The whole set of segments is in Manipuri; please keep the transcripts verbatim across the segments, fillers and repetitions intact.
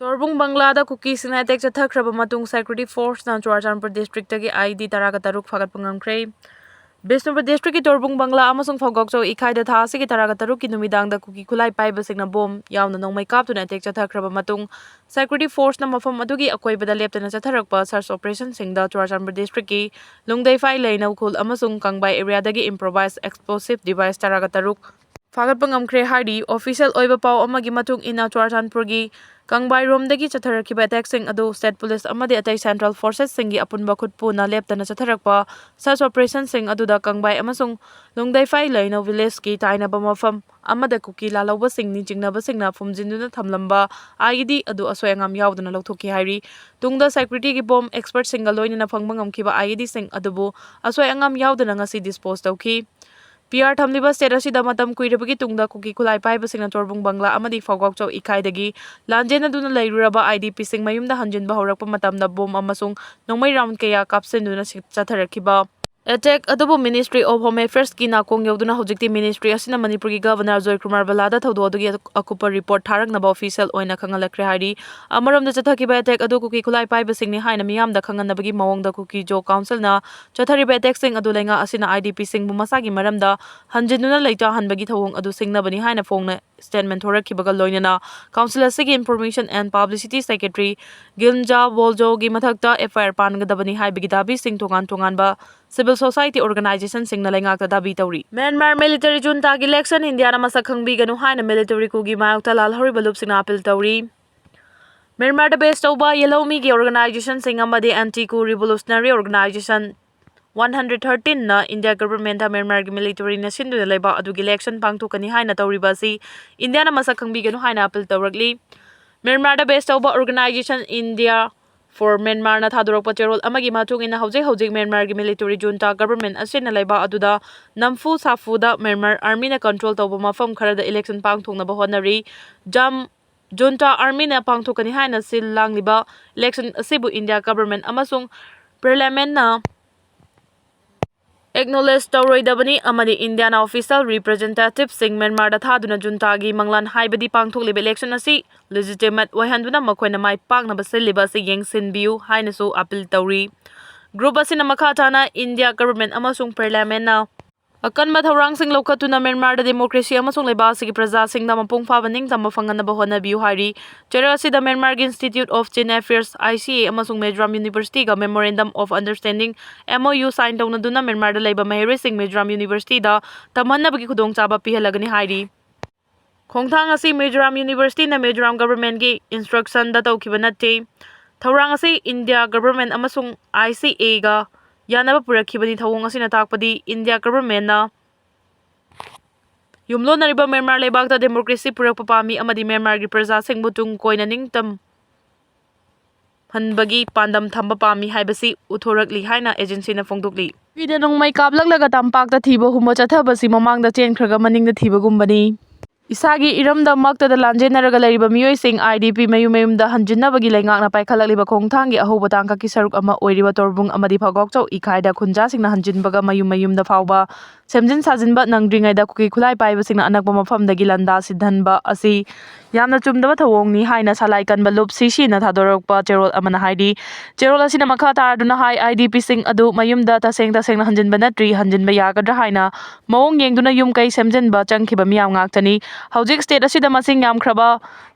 ꯇꯣꯔꯕꯨꯡ ꯕꯪꯒ꯭ꯂꯥꯗ ꯀꯨꯀꯤꯁꯤꯡꯅ ꯑꯦꯇꯦꯛ ꯆꯠꯊꯈ꯭ꯔꯕ ꯃꯇꯨꯡ ꯁꯦꯀ꯭ꯌꯨꯔꯤꯇꯤ ꯐꯣꯔꯁꯅ ꯆꯨꯔꯥꯆꯥꯟꯄꯨꯔ ꯗꯤꯁꯇ꯭ꯔꯤꯛꯇꯒꯤ ꯑꯥꯏ ꯏ ꯗꯤ ꯇꯔꯥꯒ ꯇꯔꯨꯛ ꯐꯥꯒꯠꯄ ꯉꯝꯈ꯭ꯔꯦ꯫ ꯕꯤꯁꯅꯨꯄꯨꯔ ꯗꯤꯁꯇ꯭ꯔꯤꯛꯀꯤ ꯇꯣꯔꯕꯨꯡ ꯕꯪꯒ꯭ꯂꯥ ꯑꯃꯁꯨꯡ ꯐꯧꯒꯥꯛꯆꯧ ꯏꯀꯥꯏꯗ ꯊꯥ ꯑꯁꯤꯒꯤ ꯇꯔꯥꯒ ꯇꯔꯨꯛꯀꯤ ꯅꯨꯃꯤꯗꯥꯡꯗ ꯀꯨꯀꯤ ꯈꯨꯠꯂꯥꯏ ꯄꯥꯏꯕꯁꯤꯡꯅ ꯕꯣꯝ ꯌꯥꯎꯅ ꯅꯣꯡꯃꯩ ꯀꯥꯞꯇꯨꯅ ꯑꯦꯇꯦꯛ ꯆꯠꯊꯈ꯭ꯔꯕ ꯃꯇꯨꯡ ꯁꯦꯀ꯭ꯌꯨꯔꯤꯇꯤ ꯐꯣꯔꯁꯅ ꯃꯐꯝ ꯑꯗꯨꯒꯤ ꯑꯀꯣꯏꯕꯗ ꯂꯦꯞꯇꯅ ꯆꯠꯊꯔꯛꯄ ꯁꯔꯆ ꯑꯣꯄꯔꯦꯁꯟꯁꯤꯡꯗ ꯆꯨꯔꯥꯆꯥꯟꯄꯨꯔ ꯗꯤꯁꯇ꯭ꯔꯤꯛꯀꯤ ꯂꯨꯡꯗꯩꯐꯥꯏ ꯂꯩꯅꯧ ꯈꯨꯜ ꯑꯃꯁꯨꯡ ꯀꯪꯕꯥꯏ ꯑꯦꯔꯤꯌꯥꯗꯒꯤ ꯏꯝꯄ꯭ꯔꯣꯚꯥꯏꯖ ꯑꯦꯛꯁꯄ꯭ꯂꯣꯁꯤꯚ ꯗꯤꯚꯥꯏꯁ ꯇꯔꯥꯒ ꯇꯔꯨꯛ ꯐꯥꯒꯠꯄ ꯉꯝꯈ꯭ꯔꯦ ꯍꯥꯏꯔꯤ꯫ ꯑꯣꯐꯤꯁꯤꯌꯦꯜ ꯑꯣꯏꯕ ꯄꯥꯎ ꯑꯃꯒꯤ ꯃꯇꯨꯡ ꯏꯟꯅ ꯆꯨꯔꯥꯆꯥꯟꯄꯨꯔꯒꯤ ꯀꯪꯕꯥꯏꯔꯣꯝꯗꯒꯤ ꯆꯠꯊꯔꯛꯈꯤꯕ ꯑꯦꯇꯦꯛꯁꯤꯡ ꯑꯗꯨ ꯁ꯭ꯇꯦꯠ ꯄꯨꯂꯤꯁ ꯑꯃꯗꯤ ꯑꯇꯩ ꯁꯦꯟꯇ꯭ꯔꯦꯜ ꯐꯣꯔꯁꯦꯁꯁꯤꯡꯒꯤ ꯑꯄꯨꯟꯕ ꯈꯨꯠꯄꯨꯅ ꯂꯦꯞꯇꯅ ꯆꯠꯊꯔꯛꯄ ꯁꯔꯆ ꯑꯣꯄꯔꯦꯁꯟꯁꯤꯡ ꯑꯗꯨꯗ ꯀꯪꯕꯥꯏ ꯑꯃꯁꯨꯡ ꯂꯨꯡꯗꯩꯐꯥꯏ ꯂꯩꯅꯧ ꯚꯤꯂꯦꯖꯀꯤ ꯇꯥꯏꯅꯕ ꯃꯐꯝ ꯑꯃꯗ ꯀꯨꯀꯤ ꯂꯥꯜꯍꯧꯕꯁꯤꯡꯅꯤ ꯆꯤꯡꯅꯕꯁꯤꯡꯅ ꯐꯨꯝꯖꯤꯟꯗꯨꯅ ꯊꯝꯂꯝꯕ ꯑꯥꯏ ꯏ ꯗꯤ ꯑꯗꯨ ꯑꯁꯣꯏ ꯑꯉꯥꯝ ꯌꯥꯎꯗꯅ ꯂꯧꯊꯣꯛꯈꯤ ꯍꯥꯏꯔꯤ꯫ ꯇꯨꯡꯗ ꯁꯦꯀ꯭ꯌꯨꯔꯤꯇꯤꯒꯤ ꯕꯣꯝ ꯑꯦꯛꯁꯄꯔꯠꯁꯤꯡꯒ ꯂꯣꯏꯅꯅ ꯐꯪꯕ ꯉꯝꯈꯤꯕ ꯑꯥꯏ ꯏ ꯗꯤꯁꯤꯡ ꯑꯗꯨꯕꯨ ꯑꯁꯣꯏ ꯑꯉꯥꯝ ꯌꯥꯎꯗꯅ ꯉꯁꯤ ꯗꯤꯁꯄꯣꯖ ꯇꯧꯈꯤ꯫ ꯄꯤ ꯑꯥꯔ ꯊꯝꯂꯤꯕ ꯁ꯭ꯇꯦꯠ ꯑꯁꯤꯗ ꯃꯇꯝ ꯀꯨꯏꯔꯕꯒꯤ ꯇꯨꯡꯗ ꯀꯨꯀꯤ ꯈꯨꯠꯂꯥꯏ ꯄꯥꯏꯕꯁꯤꯡꯅ ꯆꯣꯔꯕꯨꯡ ꯕꯪꯒ꯭ꯂꯥ ꯑꯃꯗꯤ ꯐꯥꯎꯒꯥꯎꯆꯧ ꯏꯀꯥꯏꯗꯒꯤ ꯂꯥꯟꯖꯦꯟꯅꯗꯨꯅ ꯂꯩꯔꯨꯔꯕ ꯑꯥꯏ ꯗꯤ ꯄꯤꯁꯤꯡ ꯃꯌꯨꯝꯗ ꯍꯟꯖꯤꯟꯕ ꯍꯧꯔꯛꯄ ꯃꯇꯝꯗ ꯕꯣꯝ ꯑꯃꯁꯨꯡ ꯅꯣꯡꯃꯩ ꯔꯥꯎꯟ ꯀꯌꯥ ꯀꯥꯞꯁꯤꯟꯗꯨꯅ ꯁꯤ-, ꯆꯠꯊꯔꯛꯈꯤꯕ꯫ ꯑꯦꯇꯦꯛ ꯑꯗꯨꯕꯨ ꯃꯤꯅꯤꯁꯇ꯭ꯔꯤ ꯑꯣꯐ ꯍꯣꯝ ꯑꯦꯐꯤꯌꯔꯁꯀꯤ ꯅꯥꯀꯣꯡ ꯌꯧꯗꯨꯅ ꯍꯧꯖꯤꯛꯇꯤ ꯃꯤꯅꯤꯁꯇ꯭ꯔꯤ ꯑꯁꯤꯅ ꯃꯅꯤꯄꯨꯔꯒꯤ ꯒꯚꯔꯅꯔ ꯖꯣꯏꯀꯨꯃꯥꯔ ꯕꯂꯥꯗ ꯊꯧꯗꯣꯛ ꯑꯗꯨꯒꯤ ꯑꯀꯨꯞꯄ ꯔꯤꯄꯣꯔꯠ ꯊꯥꯔꯛꯅꯕ ꯑꯣꯐꯤꯁꯤꯌꯦꯜ ꯑꯣꯏꯅ ꯈꯪꯍꯜꯂꯛꯈ꯭ꯔꯦ ꯍꯥꯏꯔꯤ꯫ ꯑꯃꯔꯣꯝꯗ ꯆꯠꯊꯈꯤꯕ ꯑꯦꯇꯦꯛ ꯑꯗꯨ ꯀꯨꯀꯤ ꯈꯨꯠꯂꯥꯏ ꯄꯥꯏꯕꯁꯤꯡꯅꯤ ꯍꯥꯏꯅ ꯃꯤꯌꯥꯝꯗ ꯈꯪꯍꯟꯅꯕꯒꯤ ꯃꯑꯣꯡꯗ ꯀꯨꯀꯤ ꯖꯣ ꯀꯥꯎꯟꯁꯤꯜꯅ ꯆꯠꯊꯔꯤꯕ ꯑꯦꯇꯦꯛꯁꯤꯡ ꯑꯗꯨ ꯂꯩꯉꯥꯛ ꯑꯁꯤꯅ ꯑꯥꯏ ꯗꯤ ꯄꯤꯁꯤꯡꯕꯨ ꯃꯁꯥꯒꯤ ꯃꯔꯝꯗ ꯍꯟꯖꯤꯟꯗꯨꯅ ꯂꯩꯇꯥꯍꯟꯕꯒꯤ ꯊꯧꯑꯣꯡ ꯑꯗꯨ ꯁꯤꯡꯅꯕꯅꯤ ꯍꯥꯏꯅ ꯐꯣꯡꯅ ꯁ꯭ꯇꯦꯠꯃꯦꯟ ꯊꯣꯔꯛꯈꯤꯕꯒ ꯂꯣꯏꯅꯅ ꯀꯥꯎꯟꯁꯤꯜ ꯑꯁꯤꯒꯤ ꯏꯟꯐꯣꯔꯃꯦꯁꯟ ꯑꯦꯟ ꯄꯕ꯭ꯂꯤꯁꯤꯇꯤ ꯁꯦꯀ꯭ꯔꯦꯇꯔꯤ ꯒꯤꯜꯖꯥ ꯕꯣꯜꯖꯣꯒꯤ ꯃꯊꯛꯇ ꯑꯦꯐ ꯑꯥꯏ ꯑꯥꯔ ꯄꯥꯟꯒꯗꯕꯅꯤ ꯍꯥꯏꯕꯒꯤ ꯗꯥꯕꯤꯁꯤꯡ ꯇꯣꯉꯥꯟ ꯇꯣꯉꯥꯟꯕ ꯁꯤꯚꯤꯜ ꯁꯣꯁꯥꯏꯇꯤ ꯑꯣꯔꯒꯅꯥꯏꯖꯦꯁꯟꯁꯤꯡꯅ ꯂꯩꯉꯥꯛꯇ ꯗꯥꯕꯤ ꯇꯧꯔꯤ꯫ ꯃ꯭ꯌꯥꯟꯃꯥꯔ ꯃꯤꯂꯤꯇꯔꯤ ꯖꯨꯟꯇꯥꯒꯤ ꯂꯦꯛꯁꯟ ꯏꯟꯗꯤꯌꯥꯅ ꯃꯁꯛ ꯈꯪꯕꯤꯒꯅꯨ ꯍꯥꯏꯅ ꯃꯤꯂꯤꯇꯔꯤ ꯀꯨꯒꯤ ꯃꯥꯌꯣꯛꯇ ꯂꯥꯜꯍꯧꯔꯤꯕ ꯂꯨꯞꯁꯤꯡꯅ ꯑꯄꯤꯜ ꯇꯧꯔꯤ꯫ ꯃ꯭ꯌꯥꯟꯃꯥꯔꯗ ꯕꯦꯁ ꯇꯧꯕ ꯌꯦꯜꯍꯧꯃꯤꯒꯤ ꯑꯣꯔꯒꯅꯥꯏꯖꯦꯁꯟꯁꯤꯡ ꯑꯃꯗꯤ anti coup revolutionary organisation one hundred ꯊꯥꯔꯇꯤꯟꯅ ꯏꯟꯗꯤꯌꯥ ꯒꯚꯔꯟꯃꯦꯟꯠꯇ ꯃ꯭ꯌꯥꯟꯃꯥꯔꯒꯤ ꯃꯤꯂꯤꯇꯔꯤꯅ ꯁꯤꯟꯗꯨꯅ ꯂꯩꯕ ꯑꯗꯨꯒꯤ ꯂꯦꯛꯁꯟ ꯄꯥꯡꯊꯣꯛꯀꯅꯤ ꯍꯥꯏꯅ ꯇꯧꯔꯤꯕ ꯑꯁꯤ ꯏꯟꯗꯤꯌꯥꯅ ꯃꯁꯛ ꯈꯪꯕꯤꯒꯅꯨ ꯍꯥꯏꯅ ꯑꯄꯤꯜ ꯇꯧꯔꯛꯂꯤ꯫ ꯃ꯭ꯌꯥꯟꯃꯥꯔꯗ ꯕꯦꯁ ꯇꯧꯕ ꯑꯣꯔꯒꯅꯥꯏꯖꯦꯁꯟ ꯏꯟꯗꯤꯌꯥ ꯐꯣꯔ ꯃ꯭ꯌꯥꯟꯃꯥꯔꯅ ꯊꯥꯗꯣꯔꯛꯄ ꯆꯦꯔꯣꯜ ꯑꯃꯒꯤ ꯃꯇꯨꯡ ꯏꯟꯅ ꯍꯧꯖꯤꯛ ꯍꯧꯖꯤꯛ ꯃ꯭ꯌꯥꯟꯃꯥꯔꯒꯤ ꯃꯤꯂꯤꯇꯔꯤ ꯖꯨꯟꯇꯥ ꯒꯚꯔꯟꯃꯦꯟꯠ ꯑꯁꯤꯅ ꯂꯩꯕ ꯑꯗꯨꯗ ꯅꯝꯐꯨ ꯁꯥꯐꯨꯗ ꯃ꯭ꯌꯥꯟꯃꯥꯔ ꯑꯥꯔꯃꯤꯅ ꯀꯟꯇ꯭ꯔꯣꯜ ꯇꯧꯕ ꯃꯐꯝ ꯈꯔꯗ ꯏꯂꯦꯛꯁꯟ ꯄꯥꯡꯊꯣꯛꯅꯕ ꯍꯣꯠꯅꯔꯤ꯫ ꯖꯝ-, ꯖꯨꯟꯇꯥ ꯑꯥꯔꯃꯤꯅ ꯄꯥꯡꯊꯣꯛꯀꯅꯤ ꯍꯥꯏꯅ ꯁꯤꯜ ꯂꯥꯡꯂꯤꯕ ꯏꯂꯦꯛꯁꯟ ꯑꯁꯤꯕꯨ ꯏꯟꯗꯤꯌꯥ ꯒꯚꯔꯟꯃꯦꯟꯠ ꯑꯃꯁꯨꯡ ꯄꯥꯔꯂꯤꯌꯥꯃꯦꯟꯠꯅ ꯑꯦꯛꯅꯣꯂꯦꯖ ꯇꯧꯔꯣꯏꯗꯕꯅꯤ ꯑꯃꯗꯤ ꯏꯟꯗꯤꯌꯥꯅ ꯑꯣꯐꯤꯁꯤꯌꯦꯜ ꯔꯤꯄ꯭ꯔꯖꯦꯟꯇꯦꯇꯤꯚꯁꯤꯡ ꯃ꯭ꯌꯥꯟꯃꯥꯔꯗ ꯊꯥꯗꯨꯅ ꯖꯨꯟꯇꯥꯒꯤ ꯃꯪꯂꯥꯟ ꯍꯥꯏꯕꯗꯤ ꯄꯥꯡꯊꯣꯛꯂꯤꯕ ꯏꯂꯦꯛꯁꯟ ꯑꯁꯤ ꯂꯤꯖꯤꯇꯤꯃꯦꯠ ꯑꯣꯏꯍꯟꯗꯨꯅ ꯃꯈꯣꯏꯅ ꯃꯥꯏ ꯄꯥꯛꯅꯕ ꯁꯤꯜꯂꯤꯕ ꯑꯁꯤ ꯌꯦꯡꯁꯤꯟꯕꯤꯌꯨ ꯍꯥꯏꯅꯁꯨ ꯑꯄꯤꯜ ꯇꯧꯔꯤ꯫ ꯒ꯭ꯔꯨꯞ ꯑꯁꯤꯅ ꯃꯈꯥ ꯇꯥꯅ ꯏꯟꯗꯤꯌꯥ ꯒꯚꯔꯟꯃꯦꯟꯠ ꯑꯃꯁꯨꯡ ꯄꯥꯔꯂꯤꯌꯥꯃꯦꯟꯠꯅ ꯑꯀꯟꯕ ꯊꯧꯔꯥꯡꯁꯤꯡ ꯂꯧꯈꯠꯇꯨꯅ ꯃ꯭ꯌꯥꯟꯃꯥꯔꯗ ꯗꯦꯃꯣꯀ꯭ꯔꯦꯁꯤ ꯑꯃꯁꯨꯡ ꯂꯩꯕꯥꯛ ꯑꯁꯤꯒꯤ ꯄ꯭ꯔꯖꯥꯁꯤꯡꯗ ꯃꯄꯨꯡ ꯐꯥꯕ ꯅꯤꯡꯇꯝꯕ ꯐꯪꯍꯟꯅꯕ ꯍꯣꯠꯅꯕꯤꯌꯨ ꯍꯥꯏꯔꯤ꯫ ꯆꯦꯔꯣꯜ ꯑꯁꯤꯗ ꯃ꯭ꯌꯥꯟꯃꯥꯔꯒꯤ institute of Chin affairs, I C A, ꯑꯃꯁꯨꯡ ꯃꯤꯖꯣꯔꯥꯝ ꯌꯨꯅꯤꯚꯔꯁꯤꯇꯤꯒ memorandum of understanding, M O U, sign ꯇꯧꯅꯗꯨꯅ ꯃ꯭ꯌꯥꯟꯃꯥꯔꯗ ꯂꯩꯕ ꯃꯍꯩꯔꯣꯏꯁꯤꯡ ꯃꯤꯖꯣꯔꯥꯝ ꯌꯨꯅꯤꯚꯔꯁꯤꯇꯤꯗ ꯇꯝꯍꯟꯅꯕꯒꯤ ꯈꯨꯗꯣꯡꯆꯥꯕ ꯄꯤꯍꯜꯂꯒꯅꯤ ꯍꯥꯏꯔꯤ꯫ ꯈꯣꯡꯊꯥꯡ ꯑꯁꯤ ꯃꯤꯖꯣꯔꯥꯝ ꯌꯨꯅꯤꯚꯔꯁꯤꯇꯤꯅ ꯃꯤꯖꯣꯔꯥꯝ ꯒꯚꯔꯟꯃꯦꯟꯠꯀꯤ ꯏꯟꯁꯇ꯭ꯔꯛꯁꯟꯗ ꯇꯧꯈꯤꯕ ꯅꯠꯇꯦ꯫ ꯊꯧꯔꯥꯡ ꯑꯁꯤ ꯏꯟꯗꯤꯌꯥ ꯒꯚꯔꯟꯃꯦꯟꯠ ꯑꯃꯁꯨꯡ ꯑꯥꯏ ꯁꯤ ꯑꯦꯒ ꯌꯥꯅꯕ ꯄꯨꯔꯛꯈꯤꯕꯅꯤ꯫ ꯊꯧꯑꯣꯡ ꯑꯁꯤꯅ ꯇꯥꯛꯄꯗꯤ ꯏꯟꯗꯤꯌꯥ ꯒꯚꯔꯟꯃꯦꯟꯠꯅ ꯌꯨꯝꯂꯣꯟꯅꯔꯤꯕ ꯃ꯭ꯌꯥꯟꯃꯥꯔ ꯂꯩꯕꯥꯛꯇ ꯗꯦꯃꯣꯀ꯭ꯔꯦꯁꯤ ꯄꯨꯔꯛꯄ ꯄꯥꯝꯃꯤ ꯑꯃꯗꯤ ꯃ꯭ꯌꯥꯟꯃꯥꯔꯒꯤ ꯄ꯭ꯔꯖꯥꯁꯤꯡꯕꯨ ꯇꯨꯡ ꯀꯣꯏꯅ ꯅꯤꯡꯇꯝ ꯍꯟꯕꯒꯤ ꯄꯥꯟꯗꯝ ꯊꯝꯕ ꯄꯥꯝꯃꯤ ꯍꯥꯏꯕꯁꯤ ꯎꯠꯊꯣꯔꯛꯂꯤ ꯍꯥꯏꯅ ꯑꯦꯖꯦꯟꯁꯤꯅ ꯐꯣꯡꯗꯣꯛꯂꯤ꯫ ꯅꯨꯄꯤꯗ ꯅꯣꯡꯃꯩ ꯀꯥꯞꯂꯛꯂꯒ ꯇꯝꯄꯥꯛꯇ ꯊꯤꯕ ꯍꯨꯝꯕ ꯆꯠꯊꯕꯁꯤ ꯃꯃꯥꯡꯗ ꯆꯦꯟꯈ꯭ꯔꯒ ꯃꯅꯤꯡꯗ ꯊꯤꯕꯒꯨꯝꯕꯅꯤ꯫ ꯏꯁꯥꯒꯤ ꯏꯔꯝꯗꯝꯃꯛꯇꯗ ꯂꯥꯟꯖꯦꯟꯅꯔꯒ ꯂꯩꯔꯤꯕ ꯃꯤꯑꯣꯏꯁꯤꯡ, ꯑꯥꯏ ꯗꯤ ꯄꯤ, ꯃꯌꯨꯝ ꯃꯌꯨꯝꯗ ꯍꯟꯖꯤꯟꯅꯕꯒꯤ ꯂꯩꯉꯥꯛꯅ ꯄꯥꯏꯈꯠꯂꯛꯂꯤꯕ ꯈꯣꯡꯊꯥꯡꯒꯤ ꯑꯍꯧꯕ ꯇꯥꯡꯀꯛꯀꯤ ꯁꯔꯨꯛ ꯑꯃ ꯑꯣꯏꯔꯤꯕ ꯇꯣꯔꯕꯨꯡ ꯑꯃꯗꯤ ꯐꯒꯣꯛꯆꯧ ꯏꯀꯥꯏꯗ ꯈꯨꯟꯖꯥꯁꯤꯡꯅ ꯍꯟꯖꯤꯟꯕꯒ ꯃꯌꯨꯝ ꯃꯌꯨꯝꯗ ꯐꯥꯎꯕ ꯁꯦꯝꯖꯤꯟ ꯁꯥꯖꯤꯟꯕ ꯅꯪꯗ꯭ꯔꯤꯉꯩꯗ ꯀꯨꯀꯤ ꯈꯨꯠꯂꯥꯏ ꯄꯥꯏꯕꯁꯤꯡꯅ ꯑꯅꯛꯄ ꯃꯐꯝꯗꯒꯤ ꯂꯥꯟꯗꯥ ꯁꯤꯠꯍꯟꯕ ꯑꯁꯤ ꯌꯥꯝꯅ ꯆꯨꯝꯗꯕ ꯊꯧꯑꯣꯡꯅꯤ ꯍꯥꯏꯅ ꯁꯂꯥꯏ ꯀꯟꯕ ꯂꯨꯞ ꯁꯤ ꯁꯤꯅ ꯊꯥꯗꯣꯔꯛꯄ ꯆꯦꯔꯣꯜ ꯑꯃꯅ ꯍꯥꯏꯔꯤ꯫ ꯆꯦꯔꯣꯜ ꯑꯁꯤꯅ ꯃꯈꯥ ꯇꯥꯔꯗꯨꯅ ꯍꯥꯏ, ꯑꯥꯏ ꯗꯤ ꯄꯤꯁꯤꯡ ꯑꯗꯨ ꯃꯌꯨꯝꯗ ꯇꯁꯦꯡ ꯇꯁꯦꯡꯅ ꯍꯟꯖꯤꯟꯕ ꯅꯠꯇ꯭ꯔꯤ, ꯍꯟꯖꯤꯟꯕ ꯌꯥꯒꯗ꯭ꯔꯥ ꯍꯥꯏꯅ ꯃꯑꯣꯡ ꯌꯦꯡꯗꯨꯅ ꯌꯨꯝ ꯀꯩ ꯁꯦꯝꯖꯤꯟꯕ ꯆꯪꯈꯤꯕ ꯃꯤꯌꯥꯝ ꯉꯥꯛꯇꯅꯤ꯫ ꯍꯧꯖꯤꯛ ꯁ꯭ꯇꯦꯠ ꯑꯁꯤꯗ ꯃꯁꯤꯡ ꯌꯥꯝꯈ꯭ꯔꯕ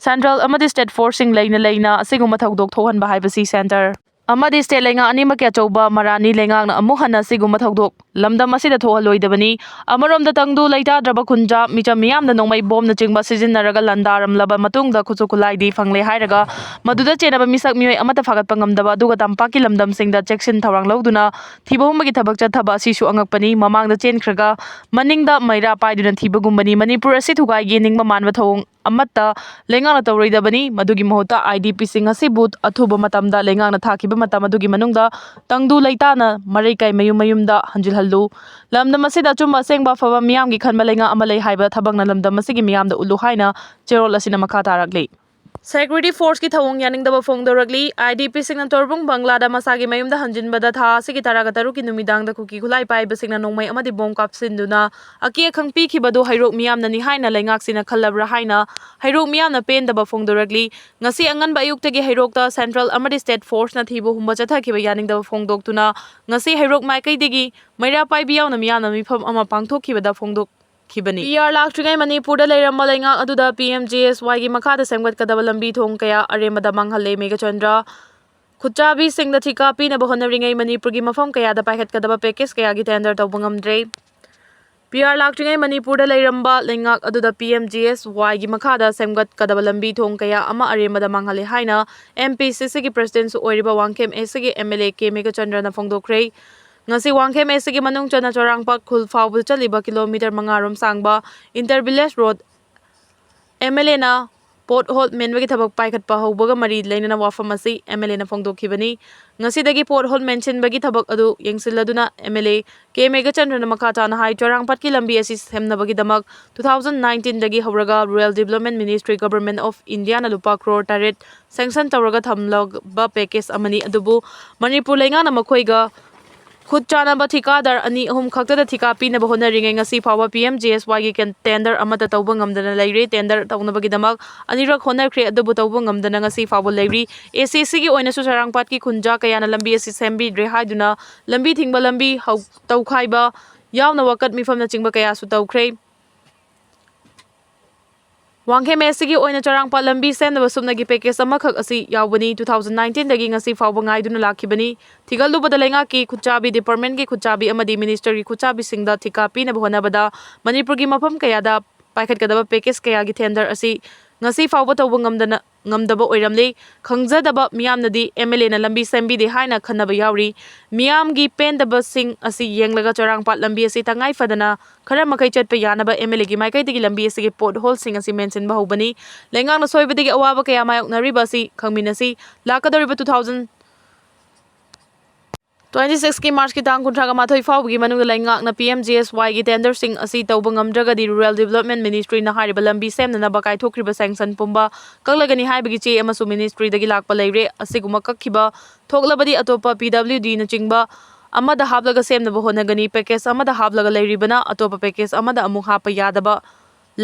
ꯁꯦꯟꯇ꯭ꯔꯦꯜ ꯑꯃꯗꯤ ꯁ꯭ꯇꯦꯠ ꯐꯣꯔꯁꯁꯤꯡ ꯂꯩꯅ ꯂꯩꯅ ꯑꯁꯤꯒꯨꯝꯕ ꯊꯧꯗꯣꯛ ꯊꯣꯛꯍꯟꯕ ꯍꯥꯏꯕꯁꯤ ꯁꯦꯟꯇꯔ ꯑꯃꯗꯤ ꯁ꯭ꯇꯦꯠ ꯂꯩꯉꯥꯛ ꯑꯅꯤꯃꯛꯀꯤ ꯑꯆꯧꯕ ꯃꯔꯥꯟꯅꯤ꯫ ꯂꯩꯉꯥꯛꯅ ꯑꯃꯨꯛ ꯍꯟꯅ ꯑꯁꯤꯒꯨꯝꯕ ꯊꯧꯗꯣꯛ ꯂꯝꯗꯝ ꯑꯁꯤꯗ ꯊꯣꯛꯍꯜꯂꯣꯏꯗꯕꯅꯤ꯫ ꯑꯃꯔꯣꯝꯗ ꯇꯪꯗꯨ ꯂꯩꯇꯥꯗ꯭ꯔꯕ ꯈꯨꯟꯖꯥ ꯃꯤꯆꯝ ꯃꯤꯌꯥꯝꯅ ꯅꯣꯡꯃꯩ ꯕꯣꯝꯅꯆꯤꯡꯕ ꯁꯤꯖꯤꯟꯅꯔꯒ ꯂꯥꯟꯗꯥꯔꯝꯂꯕ ꯃꯇꯨꯡꯗ ꯈꯨꯠꯁꯨ ꯈꯨꯠꯂꯥꯏꯗꯤ ꯐꯪꯂꯦ ꯍꯥꯏꯔꯒ ꯃꯗꯨꯗ ꯆꯦꯟꯅꯕ ꯃꯤꯁꯛ ꯃꯤꯑꯣꯏ ꯑꯃꯠꯇ ꯐꯥꯒꯠꯄ ꯉꯝꯗꯕ ꯑꯗꯨꯒ ꯇꯝꯄꯥꯛꯀꯤ ꯂꯝꯗꯝꯁꯤꯡꯗ ꯆꯦꯛꯁꯤꯟ ꯊꯧꯔꯥꯡ ꯂꯧꯗꯨꯅ ꯊꯤꯕ ꯍꯨꯝꯕꯒꯤ ꯊꯕꯛ ꯆꯠꯊꯕ ꯑꯁꯤꯁꯨ ꯑꯉꯛꯄꯅꯤ꯫ ꯃꯃꯥꯡꯗ ꯆꯦꯟꯈ꯭ꯔꯒ ꯃꯅꯤꯡꯗ ꯃꯩꯔꯥ ꯄꯥꯏꯗꯨꯅ ꯊꯤꯕꯒꯨꯝꯕꯅꯤ꯫ ꯃꯅꯤꯄꯨꯔ ꯑꯁꯤ ꯊꯨꯒꯥꯏꯒꯦ ꯅꯤꯡꯕ ꯃꯥꯟꯕ ꯊꯧꯑꯣꯡ ꯑꯃꯠꯇ ꯂꯩꯉꯥꯛꯅ ꯇꯧꯔꯣꯏꯗꯕꯅꯤ꯫ ꯃꯗꯨꯒꯤ ꯃꯍꯨꯠꯇ ꯑꯥꯏ ꯗꯤ ꯄꯤꯁꯤꯡ ꯑꯁꯤꯕꯨ ꯑꯊꯨꯕ ꯃꯇꯝꯗ ꯂꯩꯉꯥꯛꯅ ꯊꯥꯈꯤꯕ ꯃꯇꯝ ꯑꯗꯨꯒꯤ ꯃꯅꯨꯡꯗ ꯇꯪꯗꯨ ꯂꯩꯇꯥꯅ ꯃꯔꯩꯀꯥꯏ ꯃꯌꯨꯝ ꯃꯌꯨꯝꯗ ꯍꯟꯖꯤꯜꯍꯜꯂꯨ꯫ ꯂꯝꯗꯝ ꯑꯁꯤꯗ ꯑꯆꯨꯝꯕ ꯑꯁꯦꯡꯕ ꯑꯐꯕ ꯃꯤꯌꯥꯝꯒꯤ ꯈꯟꯕ ꯂꯩꯉꯥꯛ ꯑꯃ ꯂꯩ ꯍꯥꯏꯕ ꯊꯕꯛꯅ ꯂꯝꯗꯝ ꯑꯁꯤꯒꯤ ꯃꯤꯌꯥꯝꯗ ꯎꯠꯂꯨ ꯍꯥꯏꯅ ꯆꯦꯔꯣꯜ ꯑꯁꯤꯅ ꯃꯈꯥ ꯇꯥꯔꯛꯂꯤ꯫ Security forceꯀꯤ ꯊꯧꯑꯣꯡ ꯌꯥꯅꯤꯡꯗꯕ ꯐꯣꯡꯗꯣꯔꯛꯂꯤ꯫ IDPꯁꯤꯡꯅ ꯇꯣꯔꯕꯨꯡ ꯕꯪꯒ꯭ꯂꯥꯗ ꯃꯁꯥꯒꯤ ꯃꯌꯨꯝꯗ ꯍꯟꯖꯤꯟꯕꯗ ꯊꯥ ꯑꯁꯤꯒꯤ ꯇꯔꯥꯒ ꯇꯔꯨꯛꯀꯤ ꯅꯨꯃꯤꯗꯥꯡꯗ ꯀꯨꯀꯤ ꯈꯨꯠꯂꯥꯏ ꯄꯥꯏꯕꯁꯤꯡꯅ ꯅꯣꯡꯃꯩ ꯑꯃꯗꯤ ꯕꯣꯝ ꯀꯥꯞꯁꯤꯟꯗꯨꯅ ꯑꯀꯤ ꯑꯈꯪ ꯄꯤꯈꯤꯕꯗꯨ ꯍꯩꯔꯣꯛ ꯃꯤꯌꯥꯝꯅꯅꯤ ꯍꯥꯏꯅ ꯂꯩꯉꯥꯛꯁꯤꯅ ꯈꯜꯂꯕ꯭ꯔꯥ ꯍꯥꯏꯅ ꯍꯩꯔꯣꯛ ꯃꯤꯌꯥꯝꯅ ꯄꯦꯟꯗꯕ ꯐꯣꯡꯗꯣꯔꯛꯂꯤ꯫ ꯉꯁꯤ ꯑꯉꯟꯕ ꯑꯌꯨꯛꯇꯒꯤ ꯍꯩꯔꯣꯛꯇ central ꯑꯃꯗꯤ state forceꯅ ꯊꯤꯕ ꯍꯨꯝꯕ ꯆꯠꯊꯈꯤꯕ ꯌꯥꯅꯤꯡꯗꯕ ꯐꯣꯡꯗꯣꯛꯇꯨꯅ ꯉꯁꯤ ꯍꯩꯔꯣꯛ ꯃꯥꯏꯀꯩꯗꯒꯤ ꯃꯩꯔꯥ ꯄꯥꯏꯕꯤ ꯌꯥꯎꯅ ꯃꯤꯌꯥꯝꯅ ꯃꯤꯐꯝ ꯑꯃ ꯄꯥꯡꯊꯣꯛꯈꯤꯕꯗ ꯐꯣꯡꯗꯣꯛꯈꯤꯕꯅꯤ꯫ PR ꯂꯥꯛꯇ꯭ꯔꯤꯉꯩ ꯃꯅꯤꯄꯨꯔꯗ ꯂꯩꯔꯝꯕ ꯂꯩꯉꯥꯛ ꯑꯗꯨꯗ PMGSYꯒꯤ ꯃꯈꯥꯗ ꯁꯦꯝꯒꯠꯀꯗꯕ ꯂꯝꯕꯤ ꯊꯣꯡ ꯀꯌꯥ ꯑꯔꯦꯝꯕꯗ ꯃꯥꯡꯍꯜꯂꯦ꯫ ꯃꯦꯘꯆꯟꯗ꯭ꯔ ꯈꯨꯠꯆꯥꯕꯤꯁꯤꯡꯗ ꯊꯤꯀꯥ ꯄꯤꯅꯕ ꯍꯣꯠꯅꯔꯤꯉꯩ ꯃꯅꯤꯄꯨꯔꯒꯤ ꯃꯐꯝ ꯀꯌꯥꯗ ꯄꯥꯏꯈꯠꯀꯗꯕ package ꯀꯌꯥꯒꯤ tender ꯇꯧꯕ ꯉꯝꯗ꯭ꯔꯦ꯫ PR ꯂꯥꯛꯇ꯭ꯔꯤꯉꯩ ꯃꯅꯤꯄꯨꯔꯗ ꯂꯩꯔꯝꯕ ꯂꯩꯉꯥꯛ ꯑꯗꯨꯗ PMGSYꯒꯤ ꯃꯈꯥꯗ ꯁꯦꯝꯒꯠꯀꯗꯕ ꯂꯝꯕꯤ ꯊꯣꯡ ꯀꯌꯥ ꯑꯃ ꯑꯔꯦꯝꯕꯗ ꯃꯥꯡꯍꯜꯂꯦ ꯍꯥꯏꯅ MPCCꯒꯤ presidentꯁꯨ ꯑꯣꯏꯔꯤꯕ ꯋꯥꯡꯈꯦꯝ Askꯒꯤ MLA ꯀꯦ ꯃꯦꯘꯆꯟꯗ꯭ꯔꯅ ꯐꯣꯡꯗꯣꯛꯈ꯭ꯔꯦ꯫ ꯉꯁꯤ ꯋꯥꯡꯈꯦꯝ Askꯒꯤ ꯃꯅꯨꯡ ꯆꯟꯅ ꯆꯣꯔꯥꯡꯄꯥꯠ ꯈꯨꯜ ꯐꯥꯎꯕꯗ ꯆꯠꯂꯤꯕ kilometre ꯃꯉꯥ ꯔꯣꯝ ꯁꯥꯡꯕ inter village road MLAꯅ pothole ꯃꯦꯟꯕꯒꯤ ꯊꯕꯛ ꯄꯥꯏꯈꯠꯄ ꯍꯧꯕꯒ ꯃꯔꯤ ꯂꯩꯅꯅ ꯋꯥꯐꯝ ꯑꯁꯤ MLAꯅ ꯐꯣꯡꯗꯣꯛꯈꯤꯕꯅꯤ꯫ ꯉꯁꯤꯗꯒꯤ pothole ꯃꯦꯟꯁꯤꯟꯕꯒꯤ ꯊꯕꯛ ꯑꯗꯨ ꯌꯦꯡꯁꯤꯜꯂꯗꯨꯅ MLA ꯀꯦ ꯃꯦꯘꯆꯟꯗ꯭ꯔꯅ ꯃꯈꯥ ꯇꯥꯅ ꯍꯥꯏ, ꯆꯣꯔꯥꯡꯄꯥꯠꯀꯤ ꯂꯝꯕꯤ ꯑꯁꯤ ꯁꯦꯝꯅꯕꯒꯤꯗꯃꯛ two thousand nineteenꯗꯒꯤ ꯍꯧꯔꯒ Rural Development Ministry, Government of Indiaꯅ ꯂꯨꯄꯥ ꯀ꯭ꯔꯣꯔ ꯇꯔꯦꯠ sanction ꯇꯧꯔꯒ ꯊꯝꯂꯕ package ꯑꯃꯅꯤ, ꯑꯗꯨꯕꯨ ꯃꯅꯤꯄꯨꯔ ꯂꯩꯉꯥꯛꯅ ꯃꯈꯣꯏꯒ ꯈꯨꯠ ꯆꯥꯟꯅꯕ ꯊꯤꯀꯥꯗꯥꯔ ꯑꯅꯤ ꯑꯍꯨꯝ ꯈꯛꯇꯗ ꯊꯤꯀꯥ ꯄꯤꯅꯕ ꯍꯣꯠꯅꯔꯤꯉꯩ ꯉꯁꯤ ꯐꯥꯎꯕ PMGSYꯒꯤ ꯀꯦꯟ-, tender ꯑꯃꯠꯇ ꯇꯧꯕ ꯉꯝꯗꯅ ꯂꯩꯔꯦ꯫ Tender ꯇꯧꯅꯕꯒꯤꯗꯃꯛ ꯑꯅꯤꯔꯛ ꯍꯣꯠꯅꯈ꯭ꯔꯦ, ꯑꯗꯨꯕꯨ ꯇꯧꯕ ꯉꯝꯗꯅ ꯉꯁꯤ ꯐꯥꯎꯕ ꯂꯩꯔꯤ꯫ ACCꯒꯤ ꯑꯣꯏꯅꯁꯨ ꯆꯣꯔꯥꯡꯄꯥꯠꯀꯤ ꯈꯨꯟꯖꯥ ꯀꯌꯥꯅ ꯂꯝꯕꯤ ꯑꯁꯤ ꯁꯦꯝꯕꯤꯗ꯭ꯔꯦ ꯍꯥꯏꯗꯨꯅ ꯂꯝꯕꯤ ꯊꯤꯡꯕ, ꯂꯝꯕꯤ ꯍꯧ-, ꯇꯧꯈꯥꯏꯕ ꯌꯥꯎꯅ ꯋꯥꯀꯠ ꯃꯤꯐꯝꯅꯆꯤꯡꯕ ꯀꯌꯥꯁꯨ ꯇꯧꯈ꯭ꯔꯦ꯫ ꯋꯥꯡꯈꯦꯝ Askꯒꯤ ꯑꯣꯏꯅ ꯆꯣꯔꯥꯡꯄꯥꯠ ꯂꯝꯕꯤ ꯁꯦꯝꯅꯕ ꯁꯨꯞꯅꯒꯤ package ꯑꯃꯈꯛ ꯑꯁꯤ ꯌꯥꯎꯕꯅꯤ꯫ Two thousand nineteenꯗꯒꯤ ꯉꯁꯤ ꯐꯥꯎꯕ ꯉꯥꯏꯗꯨꯅ ꯂꯥꯛꯈꯤꯕꯅꯤ꯫ ꯊꯤꯒꯠꯂꯨꯕꯗ ꯂꯩꯉꯥꯛꯀꯤ ꯈꯨꯠꯆꯥꯕꯤ, departmentꯀꯤ ꯈꯨꯠꯆꯥꯕꯤ ꯑꯃꯗꯤ ministerꯒꯤ ꯈꯨꯠꯆꯥꯕꯤꯁꯤꯡꯗ ꯊꯤꯀꯥ ꯄꯤꯅꯕ ꯍꯣꯠꯅꯕꯗ ꯃꯅꯤꯄꯨꯔꯒꯤ ꯃꯐꯝ ꯀꯌꯥꯗ ꯄꯥꯏꯈꯠꯀꯗꯕ package ꯀꯌꯥꯒꯤ tender ꯑꯁꯤ ꯉꯁꯤ ꯐꯥꯎꯕ ꯇꯧꯕ ꯉꯝꯗꯅ, ꯉꯝꯗꯕ ꯑꯣꯏꯔꯝꯂꯦ꯫ ꯈꯪꯖꯗꯕ ꯃꯤꯌꯥꯝꯅꯗꯤ MLAꯅ ꯂꯝꯕꯤ ꯁꯦꯝꯕꯤꯗꯦ ꯍꯥꯏꯅ ꯈꯟꯅꯕ ꯌꯥꯎꯔꯤ꯫ ꯃꯤꯌꯥꯝꯒꯤ ꯄꯦꯟꯗꯕꯁꯤꯡ ꯑꯁꯤ ꯌꯦꯡꯂꯒ ꯆꯣꯔꯥꯡꯄꯥꯠ ꯂꯝꯕꯤ ꯑꯁꯤ ꯇꯉꯥꯏ ꯐꯗꯅ ꯈꯔ ꯃꯈꯩ ꯆꯠꯄ ꯌꯥꯅꯕ MLAꯒꯤ ꯃꯥꯏꯀꯩꯗꯒꯤ ꯂꯝꯕꯤ ꯑꯁꯤꯒꯤ potholeꯁꯤꯡ ꯑꯁꯤ ꯃꯦꯟꯁꯤꯟꯕ ꯍꯧꯕꯅꯤ꯫ ꯂꯩꯉꯥꯛꯅ ꯁꯣꯏꯕꯗꯒꯤ ꯑꯋꯥꯕ ꯀꯌꯥ ꯃꯥꯌꯣꯛꯅꯔꯤꯕ ꯑꯁꯤ ꯈꯪꯃꯤꯟꯅꯁꯤ꯫ ꯂꯥꯛꯀꯗꯧꯔꯤꯕ two thousand ꯇ꯭ꯋꯦꯟꯇꯤ ꯁꯤꯛꯁꯀꯤ ꯃꯥꯔꯆꯀꯤ ꯇꯥꯡ ꯀꯨꯟꯊ꯭ꯔꯥꯒ ꯃꯥꯊꯣꯏ ꯐꯥꯎꯕꯒꯤ ꯃꯅꯨꯡꯗ ꯂꯩꯉꯥꯛꯅ ꯄꯤ ꯑꯦꯝ ꯖꯤ ꯑꯦꯁ ꯋꯥꯏꯒꯤ ꯇꯦꯟꯗꯔꯁꯤꯡ ꯑꯁꯤ ꯇꯧꯕ ꯉꯝꯗ꯭ꯔꯒꯗꯤ ꯔꯨꯔꯦꯜ ꯗꯤꯕꯂꯞꯃꯦꯟ ꯃꯤꯅꯤꯁꯇ꯭ꯔꯤꯅ ꯍꯥꯏꯔꯤꯕ ꯂꯝꯕꯤ ꯁꯦꯝꯅꯅꯕ ꯀꯥꯏꯊꯣꯛꯈ꯭ꯔꯤꯕ ꯁꯦꯡꯁꯟ ꯄꯨꯝꯕ ꯀꯛꯂꯒꯅꯤ ꯍꯥꯏꯕꯒꯤ ꯆꯦ ꯑꯃꯁꯨ ꯃꯤꯅꯤꯁꯇ꯭ꯔꯤꯗꯒꯤ ꯂꯥꯛꯄ ꯂꯩꯔꯦ꯫ ꯑꯁꯤꯒꯨꯝꯕ ꯀꯛꯈꯤꯕ ꯊꯣꯛꯂꯕꯗꯤ ꯑꯇꯣꯞꯄ ꯄꯤ ꯗꯕ꯭ꯂꯤꯎ ꯗꯤꯅꯆꯤꯡꯕ ꯑꯃꯗ ꯍꯥꯞꯂꯒ ꯁꯦꯝꯅꯕ ꯍꯣꯠꯅꯒꯅꯤ꯫ ꯄꯦꯀꯦꯖ ꯑꯃꯗ ꯍꯥꯞꯂꯒ ꯂꯩꯔꯤꯕꯅ ꯑꯇꯣꯞꯄ ꯄꯦꯀꯦꯖ ꯑꯃꯗ ꯑꯃꯨꯛ ꯍꯥꯞꯄ ꯌꯥꯗꯕ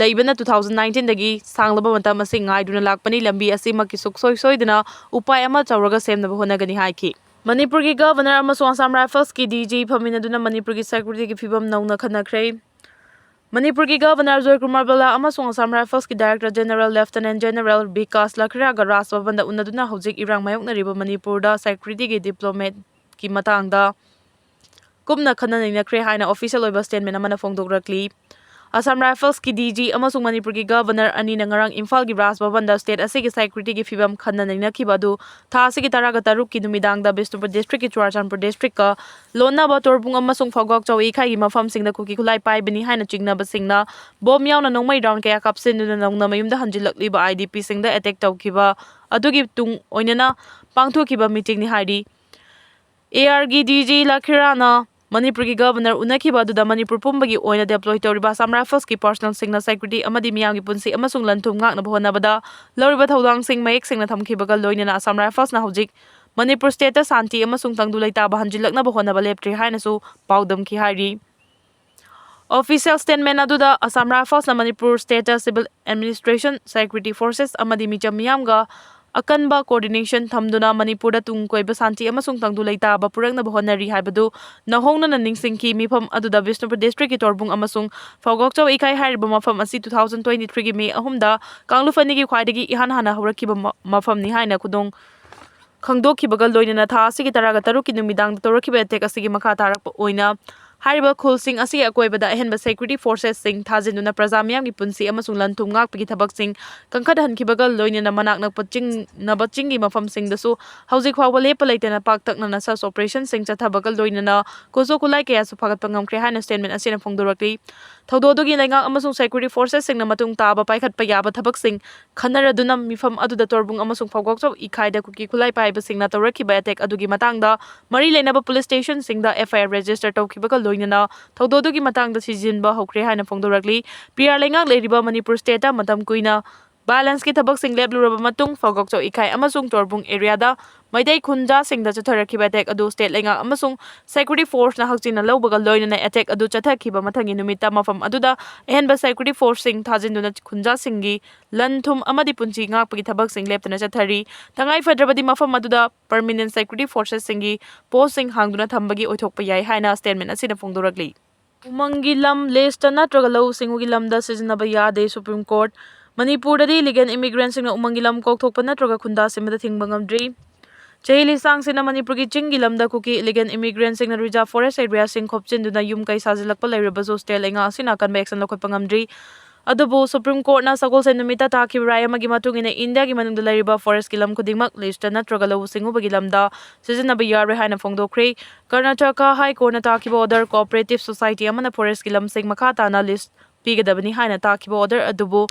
ꯂꯩꯕꯅ ꯇꯨ ꯊꯥꯎꯖꯟ ꯅꯥꯏꯟꯇꯤꯟꯗꯒꯤ ꯁꯥꯡꯂꯕ ꯃꯇꯝ ꯑꯁꯤ ꯉꯥꯏꯗꯨꯅ ꯂꯥꯛꯄꯅꯤ꯫ ꯂꯝꯕꯤ ꯑꯁꯤꯃꯛꯀꯤ ꯁꯨꯛꯁꯣꯏ ꯁꯣꯏꯗꯅ ꯎꯄꯥꯏ ꯑꯃ ꯇꯧꯔꯒ ꯁꯦꯝꯅꯕ ꯍꯣꯠꯅꯒꯅꯤ ꯍꯥꯏꯈꯤ꯫ ꯃꯅꯤꯄꯨꯔꯒꯤ ꯒꯚꯔꯅꯔ ꯑꯃꯁꯨꯡ ꯑꯁꯥꯝ ꯔꯥꯏꯐꯜꯁꯀꯤ ꯗꯤ ꯖꯤ ꯐꯝꯃꯤꯟꯅꯗꯨꯅ ꯃꯅꯤꯄꯨꯔꯒꯤ ꯁꯦꯀ꯭ꯌꯨꯔꯤꯇꯤꯒꯤ ꯐꯤꯕꯝ ꯅꯧꯅ ꯈꯟꯅꯈ꯭ꯔꯦ꯫ ꯃꯅꯤꯄꯨꯔꯒꯤ ꯒꯚꯔꯅꯔ ꯖꯣꯏꯀꯨꯃꯥꯔ ꯕꯤꯔꯂꯥ ꯑꯃꯁꯨꯡ ꯑꯁꯥꯝ ꯔꯥꯏꯐꯜꯁꯀꯤ director general lieutenant general Bikash ꯂꯈꯤꯔꯥꯒ ꯔꯥꯖ ꯚꯕꯟꯗ ꯎꯅꯗꯨꯅ ꯍꯧꯖꯤꯛ ꯏꯔꯥꯡ ꯃꯥꯌꯣꯛꯅꯔꯤꯕ ꯃꯅꯤꯄꯨꯔꯗ ꯁꯦꯀ꯭ꯌꯨꯔꯤꯇꯤꯒꯤ ꯗꯤꯕꯂꯞꯃꯦꯟꯒꯤ ꯃꯇꯥꯡꯗ ꯀꯨꯞꯅ ꯈꯟꯅ ꯅꯩꯅꯈ꯭ꯔꯦ ꯍꯥꯏꯅ ꯑꯣꯐꯤꯁꯤꯌꯦꯜ ꯑꯣꯏꯕ ꯁ꯭ꯇꯦꯠꯃꯦꯟ ꯑꯃꯅ ꯐꯣꯡꯗꯣꯛꯂꯛꯂꯤ꯫ ꯑꯁꯥꯝ ꯔꯥꯏꯐꯜꯁꯀꯤ ꯗꯤ ꯖꯤ ꯑꯃꯁꯨꯡ ꯃꯅꯤꯄꯨꯔꯒꯤ ꯒꯚꯔꯅꯔ ꯑꯅꯤꯅ ꯉꯔꯥꯡ ꯏꯝꯐꯥꯜꯒꯤ ꯔꯥꯖ ꯚꯕꯟꯗ ꯁ꯭ꯇꯦꯠ ꯑꯁꯤꯒꯤ ꯁꯦꯀ꯭ꯌꯨꯔꯤꯇꯤꯒꯤ ꯐꯤꯕꯝ ꯈꯟꯅ ꯅꯩꯅꯈꯤꯕ ꯑꯗꯨ ꯊꯥ ꯑꯁꯤꯒꯤ ꯇꯔꯥꯒ ꯇꯔꯨꯛꯀꯤ ꯅꯨꯃꯤꯗꯥꯡꯗ ꯕꯤꯁꯅꯨꯄꯨꯔ ꯗꯤꯁꯇ꯭ꯔꯤꯛꯀꯤ ꯆꯨꯔꯥꯆꯥꯟꯄꯨꯔ ꯗꯤꯁꯇ꯭ꯔꯤꯛꯀ ꯂꯣꯟꯅꯕ ꯇꯣꯔꯕꯨꯡ ꯑꯃꯁꯨꯡ ꯐꯥꯎꯒꯥꯛꯆꯥꯎ ꯏꯀꯥꯏꯒꯤ ꯃꯐꯝꯁꯤꯡꯗ ꯀꯨꯀꯤ ꯈꯨꯠꯂꯥꯏ ꯄꯥꯏꯕꯅꯤ ꯍꯥꯏꯅ ꯆꯤꯡꯅꯕꯁꯤꯡꯅ ꯕꯣꯝ ꯌꯥꯎꯅ ꯅꯣꯡꯃꯩ ꯔꯥꯎꯟ ꯀꯌꯥ ꯀꯥꯞꯁꯤꯟꯗꯨꯅ ꯅꯧꯅ ꯃꯌꯨꯝꯗ ꯍꯟꯖꯤꯜꯂꯛꯂꯤꯕ ꯑꯥꯏ ꯗꯤ ꯄꯤꯁꯤꯡꯗ ꯑꯦꯇꯦꯛ ꯇꯧꯈꯤꯕ ꯑꯗꯨꯒꯤ ꯇꯨꯡ ꯑꯣꯏꯅꯅ ꯄꯥꯡꯊꯣꯛꯈꯤꯕ ꯃꯤꯇꯤꯡꯅꯤ ꯍꯥꯏꯔꯤ꯫ ꯑꯦ ꯑꯥꯔꯒꯤ ꯗꯤ ꯖꯤ ꯂꯈꯤꯔꯥꯅ ꯃꯅꯤꯄꯨꯔꯒꯤ ꯒꯚꯔꯅꯔ ꯎꯅꯈꯤꯕ ꯑꯗꯨꯗ ꯃꯅꯤꯄꯨꯔ ꯄꯨꯝꯕꯒꯤ ꯑꯣꯏꯅ ꯗꯤꯄ꯭ꯂꯣꯏ ꯇꯧꯔꯤꯕ ꯑꯁꯥꯝ ꯔꯥꯏꯐꯜꯁꯀꯤ ꯄꯔꯁꯅꯦꯜꯁꯤꯡꯅ ꯁꯦꯀ꯭ꯌꯨꯔꯤꯇꯤ ꯑꯃꯗꯤ ꯃꯤꯌꯥꯝꯒꯤ ꯄꯨꯟꯁꯤ ꯑꯃꯁꯨꯡ ꯂꯟ ꯊꯨꯝ ꯉꯥꯛꯅꯕ ꯍꯣꯠꯅꯕꯗ ꯂꯧꯔꯤꯕ ꯊꯧꯗꯥꯡꯁꯤꯡ ꯃꯌꯦꯛ ꯁꯦꯡꯅ ꯊꯝꯈꯤꯕꯒ ꯂꯣꯏꯅꯅ ꯑꯁꯥꯝ ꯔꯥꯏꯐꯜꯁꯅ ꯍꯧꯖꯤꯛ ꯃꯅꯤꯄꯨꯔ ꯁ꯭ꯇꯦꯠꯇ ꯁꯥꯟꯇꯤ ꯑꯃꯁꯨꯡ ꯇꯪꯗꯨ ꯂꯩꯇꯥꯕ ꯍꯟꯖꯤꯜꯂꯛꯅꯕ ꯍꯣꯠꯅꯕ ꯂꯦꯞꯇ꯭ꯔꯤ ꯍꯥꯏꯅꯁꯨ ꯄꯥꯎꯗꯝꯈꯤ ꯍꯥꯏꯔꯤ꯫ ꯑꯣꯐꯤꯁꯤꯌꯦꯜ ꯁ꯭ꯇꯦꯠꯃꯦꯟ ꯑꯗꯨꯗ ꯑꯁꯥꯝ ꯔꯥꯏꯐꯜꯁꯅ ꯃꯅꯤꯄꯨꯔ ꯁ꯭ꯇꯦꯠꯇ ꯁꯤꯚꯤꯜ ꯑꯦꯗꯃꯤꯅꯤꯁꯇ꯭ꯔꯦꯁꯟ, ꯁꯦꯀ꯭ꯌꯨꯔꯤꯇꯤ ꯐꯣꯔꯁꯦꯁ ꯑꯃꯗꯤ ꯃꯤꯆꯝ ꯃꯤꯌꯥꯝꯒ ꯑꯀꯟꯕ ꯀꯣꯑꯣꯔꯗꯤꯅꯦꯁꯟ ꯊꯝꯗꯨꯅ ꯃꯅꯤꯄꯨꯔꯗ ꯇꯨꯡ ꯀꯣꯏꯕ ꯁꯥꯟꯇꯤ ꯑꯃꯁꯨꯡ ꯇꯪꯗꯨ ꯂꯩꯇꯥꯕ ꯄꯨꯔꯛꯅꯕ ꯍꯣꯠꯅꯔꯤ ꯍꯥꯏꯕꯗꯨ ꯅꯧꯍꯧꯅꯅ ꯅꯤꯡꯁꯤꯡꯈꯤ꯫ ꯃꯤꯐꯝ ꯑꯗꯨꯗ ꯕꯤꯁꯅꯨꯄꯨꯔ ꯗꯤꯁꯇ꯭ꯔꯤꯛꯀꯤ ꯇꯣꯔꯕꯨꯡ ꯑꯃꯁꯨꯡ ꯐꯥꯎꯒꯥꯛꯆꯥꯎ ꯏꯀꯥꯏ ꯍꯥꯏꯔꯤꯕ ꯃꯐꯝ ꯑꯁꯤ ꯇꯨ ꯊꯥꯎꯖꯟ ꯇ꯭ꯋꯦꯟꯇꯤ ꯊ꯭ꯔꯤꯒꯤ ꯃꯦ ꯑꯍꯨꯝꯗ ꯀꯥꯡꯂꯨꯞ ꯑꯅꯤꯒꯤ ꯈ꯭ꯋꯥꯏꯗꯒꯤ ꯏꯍꯥꯟ ꯍꯥꯟꯅ ꯍꯧꯔꯛꯈꯤꯕ ꯃ-, ꯃꯐꯝꯅꯤ ꯍꯥꯏꯅ ꯈꯨꯗꯣꯡ ꯈꯪꯗꯣꯛꯈꯤꯕꯒ ꯂꯣꯏꯅꯅ ꯊꯥ ꯑꯁꯤꯒꯤ ꯇꯔꯥꯒ ꯇꯔꯨꯛꯀꯤ ꯅꯨꯃꯤꯗꯥꯡꯗ ꯇꯧꯔꯛꯈꯤꯕ ꯑꯦꯇꯦꯛ ꯑꯁꯤꯒꯤ ꯃꯈꯥ ꯇꯥꯔꯛꯄ ꯑꯣꯏꯅ ꯍꯥꯏꯔꯤꯕ ꯈꯨꯜꯁꯤꯡ ꯑꯁꯤꯒꯤ ꯑꯀꯣꯏꯕꯗ ꯑꯍꯦꯟꯕ security forcesꯁꯤꯡ ꯊꯥꯖꯤꯟꯗꯨꯅ ꯄ꯭ꯔꯖꯥ ꯃꯤꯌꯥꯝꯒꯤ ꯄꯨꯟꯁꯤ ꯑꯃꯁꯨꯡ ꯂꯟ ꯊꯨꯝ ꯉꯥꯛꯄꯒꯤ ꯊꯕꯛꯁꯤꯡ ꯀꯟꯈꯠꯍꯟꯈꯤꯕꯒ ꯂꯣꯏꯅꯅ ꯃꯅꯥꯛ ꯅꯛꯄ ꯆꯤꯡ, ꯅꯕ ꯆꯤꯡꯒꯤ ꯃꯐꯝꯁꯤꯡꯗꯁꯨ ꯍꯧꯖꯤꯛ ꯐꯥꯎꯕ ꯂꯦꯞꯄ ꯂꯩꯇꯅ ꯄꯥꯛꯇꯛꯅꯅ search operationꯁꯤꯡ ꯆꯠꯊꯕꯒ ꯂꯣꯏꯅꯅ ꯈꯨꯠꯁꯨ ꯈꯨꯠꯂꯥꯏ ꯀꯌꯥꯁꯨ ꯐꯥꯒꯠꯄ ꯉꯝꯈ꯭ꯔꯦ ꯍꯥꯏꯅ statement ꯑꯁꯤꯅ ꯐꯣꯡꯗꯣꯔꯛꯂꯤ꯫ ꯊꯧꯗꯣꯛ ꯑꯗꯨꯒꯤ ꯂꯩꯉꯥꯛ ꯑꯃꯁꯨꯡ security forcesꯁꯤꯡꯅ ꯃꯇꯨꯡ ꯇꯥꯕ ꯄꯥꯏꯈꯠꯄ ꯌꯥꯕ ꯊꯕꯛꯁꯤꯡ ꯈꯟꯅꯔꯗꯨꯅ ꯃꯤꯐꯝ ꯑꯗꯨꯗ ꯇꯣꯔꯕꯨꯡ ꯑꯃꯁꯨꯡ ꯐꯧꯒꯥꯛꯆꯧ ꯏꯈꯥꯏꯗ ꯀꯨꯀꯤ ꯈꯨꯠꯂꯥꯏ ꯄꯥꯏꯕꯁꯤꯡꯅ ꯇꯧꯔꯛꯈꯤꯕ attack ꯑꯗꯨꯒꯤ ꯃꯇꯥꯡꯗ ꯃꯔꯤ ꯂꯩꯅꯕ police stationꯁꯤꯡꯗ FIR register ꯇꯧꯈꯤꯕꯒ ꯂꯣꯏꯅꯅ ꯊꯧꯗꯣꯛ ꯑꯗꯨꯒꯤ ꯃꯇꯥꯡꯗ ꯊꯤꯖꯤꯟꯕ ꯍꯧꯈ꯭ꯔꯦ ꯍꯥꯏꯅ ꯐꯣꯡꯗꯣꯔꯛꯂꯤ꯫ PR ꯂꯩꯉꯥꯛ ꯂꯩꯔꯤꯕ ꯃꯅꯤꯄꯨꯔ stateꯇ ꯃꯇꯝ ꯀꯨꯏꯅ violenceꯀꯤ ꯊꯕꯛꯁꯤꯡ ꯂꯦꯞꯂꯨꯔꯕ ꯃꯇꯨꯡ ꯐꯧꯒꯥꯛꯆꯧ ꯏꯈꯥꯏ ꯑꯃꯁꯨꯡ ꯇꯣꯔꯕꯨꯡ areaꯗ ꯃꯩꯇꯩ ꯈꯨꯟꯖꯥꯁꯤꯡꯗ ꯆꯠꯊꯔꯛꯈꯤꯕ attack ꯑꯗꯨ state ꯂꯩꯉꯥꯛ ꯑꯃꯁꯨꯡ security forceꯅ ꯍꯛꯆꯤꯟꯅ ꯂꯧꯕꯒ ꯂꯣꯏꯅꯅ attack ꯑꯗꯨ ꯆꯠꯊꯈꯤꯕ ꯃꯊꯪꯒꯤ ꯅꯨꯃꯤꯠꯇ ꯃꯐꯝ ꯑꯗꯨꯗ ꯑꯍꯦꯟꯕ security forceꯁꯤꯡ ꯊꯥꯖꯤꯟꯗꯨꯅ ꯈꯨꯟꯖꯥꯁꯤꯡꯒꯤ ꯂꯟ ꯊꯨꯝ ꯑꯃꯗꯤ ꯄꯨꯟꯁꯤ ꯉꯥꯛꯄꯒꯤ ꯊꯕꯛꯁꯤꯡ ꯂꯦꯞꯇꯅ ꯆꯠꯊꯔꯤ꯫ ꯇꯉꯥꯏ ꯐꯗ꯭ꯔꯕꯗꯤ ꯃꯐꯝ ꯑꯗꯨꯗ permanent security forcesꯁꯤꯡꯒꯤ postꯁꯤꯡ ꯍꯥꯡꯗꯨꯅ ꯊꯝꯕꯒꯤ ꯑꯣꯏꯊꯣꯛꯄ ꯌꯥꯏ ꯍꯥꯏꯅ statement ꯑꯁꯤꯅ ꯐꯣꯡꯗꯣꯔꯛꯂꯤ꯫ ꯎꯃꯪꯒꯤ ꯂꯝ, list ꯅꯠꯇ꯭ꯔꯒ ꯂꯧꯎ ꯁꯤꯡꯎꯒꯤ ꯂꯝꯗ ꯁꯤꯖꯤꯟꯅꯕ ꯌꯥꯗꯦ, Supreme Court꯫ ꯃꯅꯤꯄꯨꯔꯗꯗꯤ illegal immigrantꯁꯤꯡꯅ ꯎꯃꯪꯒꯤ ꯂꯝ ꯀꯣꯛꯊꯣꯛꯄ ꯅꯠꯇ꯭ꯔꯒ ꯈꯨꯟꯗꯥ ꯁꯤꯟꯕꯗ ꯊꯤꯡꯕ ꯉꯝꯗ꯭ꯔꯤ꯫ ꯆꯍꯤ ꯂꯤꯁꯥꯡꯁꯤꯟꯅ ꯃꯅꯤꯄꯨꯔꯒꯤ ꯆꯤꯡꯒꯤ ꯂꯝꯗ ꯀꯨꯀꯤ illegal immigrantꯁꯤꯡꯅ reserve forest areaꯁꯤꯡ ꯈꯣꯞꯆꯤꯟꯗꯨꯅ ꯌꯨꯝ ꯀꯩ ꯁꯥꯖꯤꯜꯂꯛꯄ ꯂꯩꯔꯕꯁꯨ state ꯂꯩꯉꯥꯛ ꯑꯁꯤꯅ ꯑꯀꯟꯕ action ꯂꯧꯈꯠꯄ ꯉꯝꯗ꯭ꯔꯤ꯫ ꯑꯗꯨꯕꯨ Supreme Courtꯅ ꯁꯒꯣꯜꯁꯦꯟ ꯅꯨꯃꯤꯠꯇ ꯇꯥꯈꯤꯕ ꯔꯥꯏ ꯑꯃꯒꯤ ꯃꯇꯨꯡ ꯏꯟꯅ ꯏꯟꯗꯤꯌꯥꯒꯤ ꯃꯅꯨꯡꯗ ꯂꯩꯔꯤꯕ forestꯀꯤ ꯂꯝ ꯈꯨꯗꯤꯡꯃꯛ list ꯅꯠꯇ꯭ꯔꯒ ꯂꯧꯎ ꯁꯤꯡꯎꯕꯒꯤ ꯂꯝꯗ ꯁꯤꯖꯤꯟꯅꯕ ꯌꯥꯔꯣꯏ ꯍꯥꯏꯅ ꯐꯣꯡꯗꯣꯛꯈ꯭ꯔꯦ꯫ ꯀꯔꯅꯥꯇꯀꯥ High Courtꯅ ꯇꯥꯈꯤꯕ order, cooperative society ꯑꯃꯅ forestꯀꯤ ꯂꯝꯁꯤꯡ ꯃꯈꯥ ꯇꯥꯅ list ꯄꯤꯒꯗꯕꯅꯤ ꯍꯥꯏꯅ ꯇꯥꯈꯤꯕ order ꯑꯗꯨꯕꯨ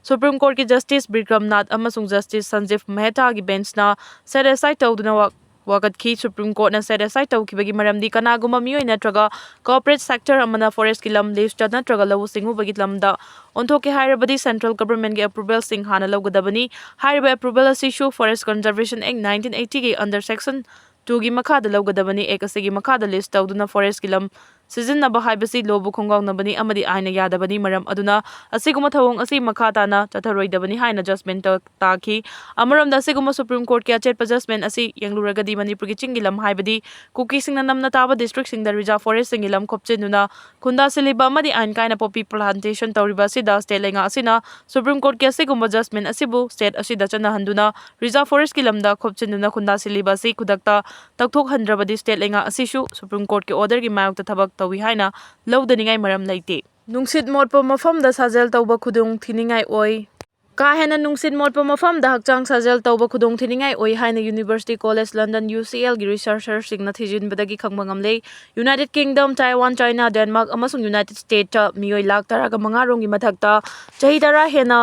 Supreme Courtꯀꯤ Justice ꯕꯤꯀ꯭ꯔꯝꯅꯥꯊ ꯑꯃꯁꯨꯡ Justice ꯁꯟꯖꯤꯕ ꯃꯦꯍꯇꯥꯒꯤ benchꯅ set aside ꯇꯧꯗꯨꯅ ꯋꯥ-, ꯋꯥꯀꯠꯈꯤ꯫ Supreme Courtꯅ set aside ꯇꯧꯈꯤꯕꯒꯤ ꯃꯔꯝꯗꯤ ꯀꯅꯥꯒꯨꯝꯕ ꯃꯤꯑꯣꯏ ꯅꯠꯇ꯭ꯔꯒ corporate sector ꯑꯃꯅ forestꯀꯤ ꯂꯝ list ꯅꯠꯇ꯭ꯔꯒ ꯂꯧꯎ ꯁꯤꯡꯎꯕꯒꯤ ꯂꯝꯗ ꯑꯣꯟꯊꯣꯛꯀꯦ ꯍꯥꯏꯔꯕꯗꯤ central governmentꯀꯤ approvalꯁꯤꯡ ꯍꯥꯟꯅ ꯂꯧꯒꯗꯕꯅꯤ꯫ ꯍꯥꯏꯔꯤꯕ approval ꯑꯁꯤꯁꯨ Forest Conservation Act nineteen eightyꯒꯤ under section twoꯒꯤ ꯃꯈꯥꯗ ꯂꯧꯒꯗꯕꯅꯤ꯫ Act ꯑꯁꯤꯒꯤ ꯃꯈꯥꯗ list ꯇꯧꯗꯨꯅ forestꯀꯤ ꯂꯝ ꯁꯤꯖꯤꯟꯅꯕ ꯍꯥꯏꯕꯁꯤ lawꯕꯨ ꯈꯣꯡꯒꯥꯎꯅꯕꯅꯤ ꯑꯃꯗꯤ ꯑꯥꯏꯟꯅ ꯌꯥꯗꯕꯅꯤ꯫ ꯃꯔꯝ ꯑꯗꯨꯅ ꯑꯁꯤꯒꯨꯝꯕ ꯊꯧꯑꯣꯡ ꯑꯁꯤ ꯃꯈꯥ ꯇꯥꯅ ꯆꯠꯊꯔꯣꯏꯗꯕꯅꯤ ꯍꯥꯏꯅ judgement ꯇ-, ꯇꯥꯈꯤ꯫ ꯑꯃꯔꯣꯝꯗ ꯑꯁꯤꯒꯨꯝꯕ Supreme Courtꯀꯤ ꯑꯆꯦꯠꯄ judgement ꯑꯁꯤ ꯌꯦꯡꯂꯨꯔꯒꯗꯤ ꯃꯅꯤꯄꯨꯔꯒꯤ ꯆꯤꯡꯒꯤ ꯂꯝ ꯍꯥꯏꯕꯗꯤ ꯀꯨꯀꯤꯁꯤꯡꯅ ꯅꯝꯅ ꯇꯥꯕ districtꯁꯤꯡꯗ reserve forestꯁꯤꯡꯒꯤ ꯂꯝ ꯈꯣꯞꯆꯤꯟꯗꯨꯅ ꯈꯨꯟꯗꯥꯁꯤꯜꯂꯤꯕ ꯑꯃꯗꯤ ꯑꯥꯏꯟ ꯀꯥꯏꯅ poppy plantation ꯇꯧꯔꯤꯕ ꯑꯁꯤꯗ state ꯂꯩꯉꯥꯛ ꯑꯁꯤꯅ Supreme Courtꯀꯤ ꯑꯁꯤꯒꯨꯝꯕ judgement ꯑꯁꯤꯕꯨ state ꯑꯁꯤꯗ ꯆꯠꯅꯍꯟꯗꯨꯅ reserve forestꯀꯤ ꯂꯝꯗ ꯈꯣꯞꯆꯤꯟꯗꯨꯅ ꯈꯨꯟꯗꯥꯁꯤꯜꯂꯤꯕ ꯑꯁꯤ ꯈꯨꯗꯛꯇ ꯇꯧꯊꯣꯛꯍꯟꯗ꯭ꯔꯕꯗꯤ state ꯂꯩꯉꯥꯛ ꯑꯁꯤꯁꯨ Supreme Courtꯀꯤ orderꯒꯤ ꯃꯥꯌꯣꯛꯇ ꯊꯕꯛ ꯇꯧꯏ ꯍꯥꯏꯅ ꯂꯧꯗꯅꯤꯡꯉꯥꯏ ꯃꯔꯝ ꯂꯩꯇꯦ꯫ ꯅꯨꯡꯁꯤꯠ ꯃꯣꯠꯄ ꯃꯐꯝꯗ ꯁꯥꯖꯦꯜ ꯇꯧꯕ ꯈꯨꯗꯣꯡ ꯊꯤꯅꯤꯡꯉꯥꯏ ꯑꯣꯏ꯫ ꯀꯥ ꯍꯦꯟꯅ ꯅꯨꯡꯁꯤꯠ ꯃꯣꯠꯄ ꯃꯐꯝꯗ ꯍꯛꯆꯥꯡ ꯁꯥꯖꯦꯜ ꯇꯧꯕ ꯈꯨꯗꯣꯡ ꯊꯤꯅꯤꯡꯉꯥꯏ ꯑꯣꯏ ꯍꯥꯏꯅ University College London, U C L ꯒꯤ researcher ꯁꯤꯡꯅ ꯊꯤꯖꯤꯟꯕꯗꯒꯤ ꯈꯪꯕ ꯉꯝꯂꯦ꯫ United Kingdom, Taiwan, China, Denmark ꯑꯃꯁꯨꯡ United States ꯇ ꯃꯤꯑꯣꯏ ꯂꯥꯈ ꯇꯔꯥꯒ ꯃꯉꯥ ꯔꯣꯝꯒꯤ ꯃꯊꯛꯇ ꯆꯍꯤ ꯇꯔꯥ ꯍꯦꯟꯅ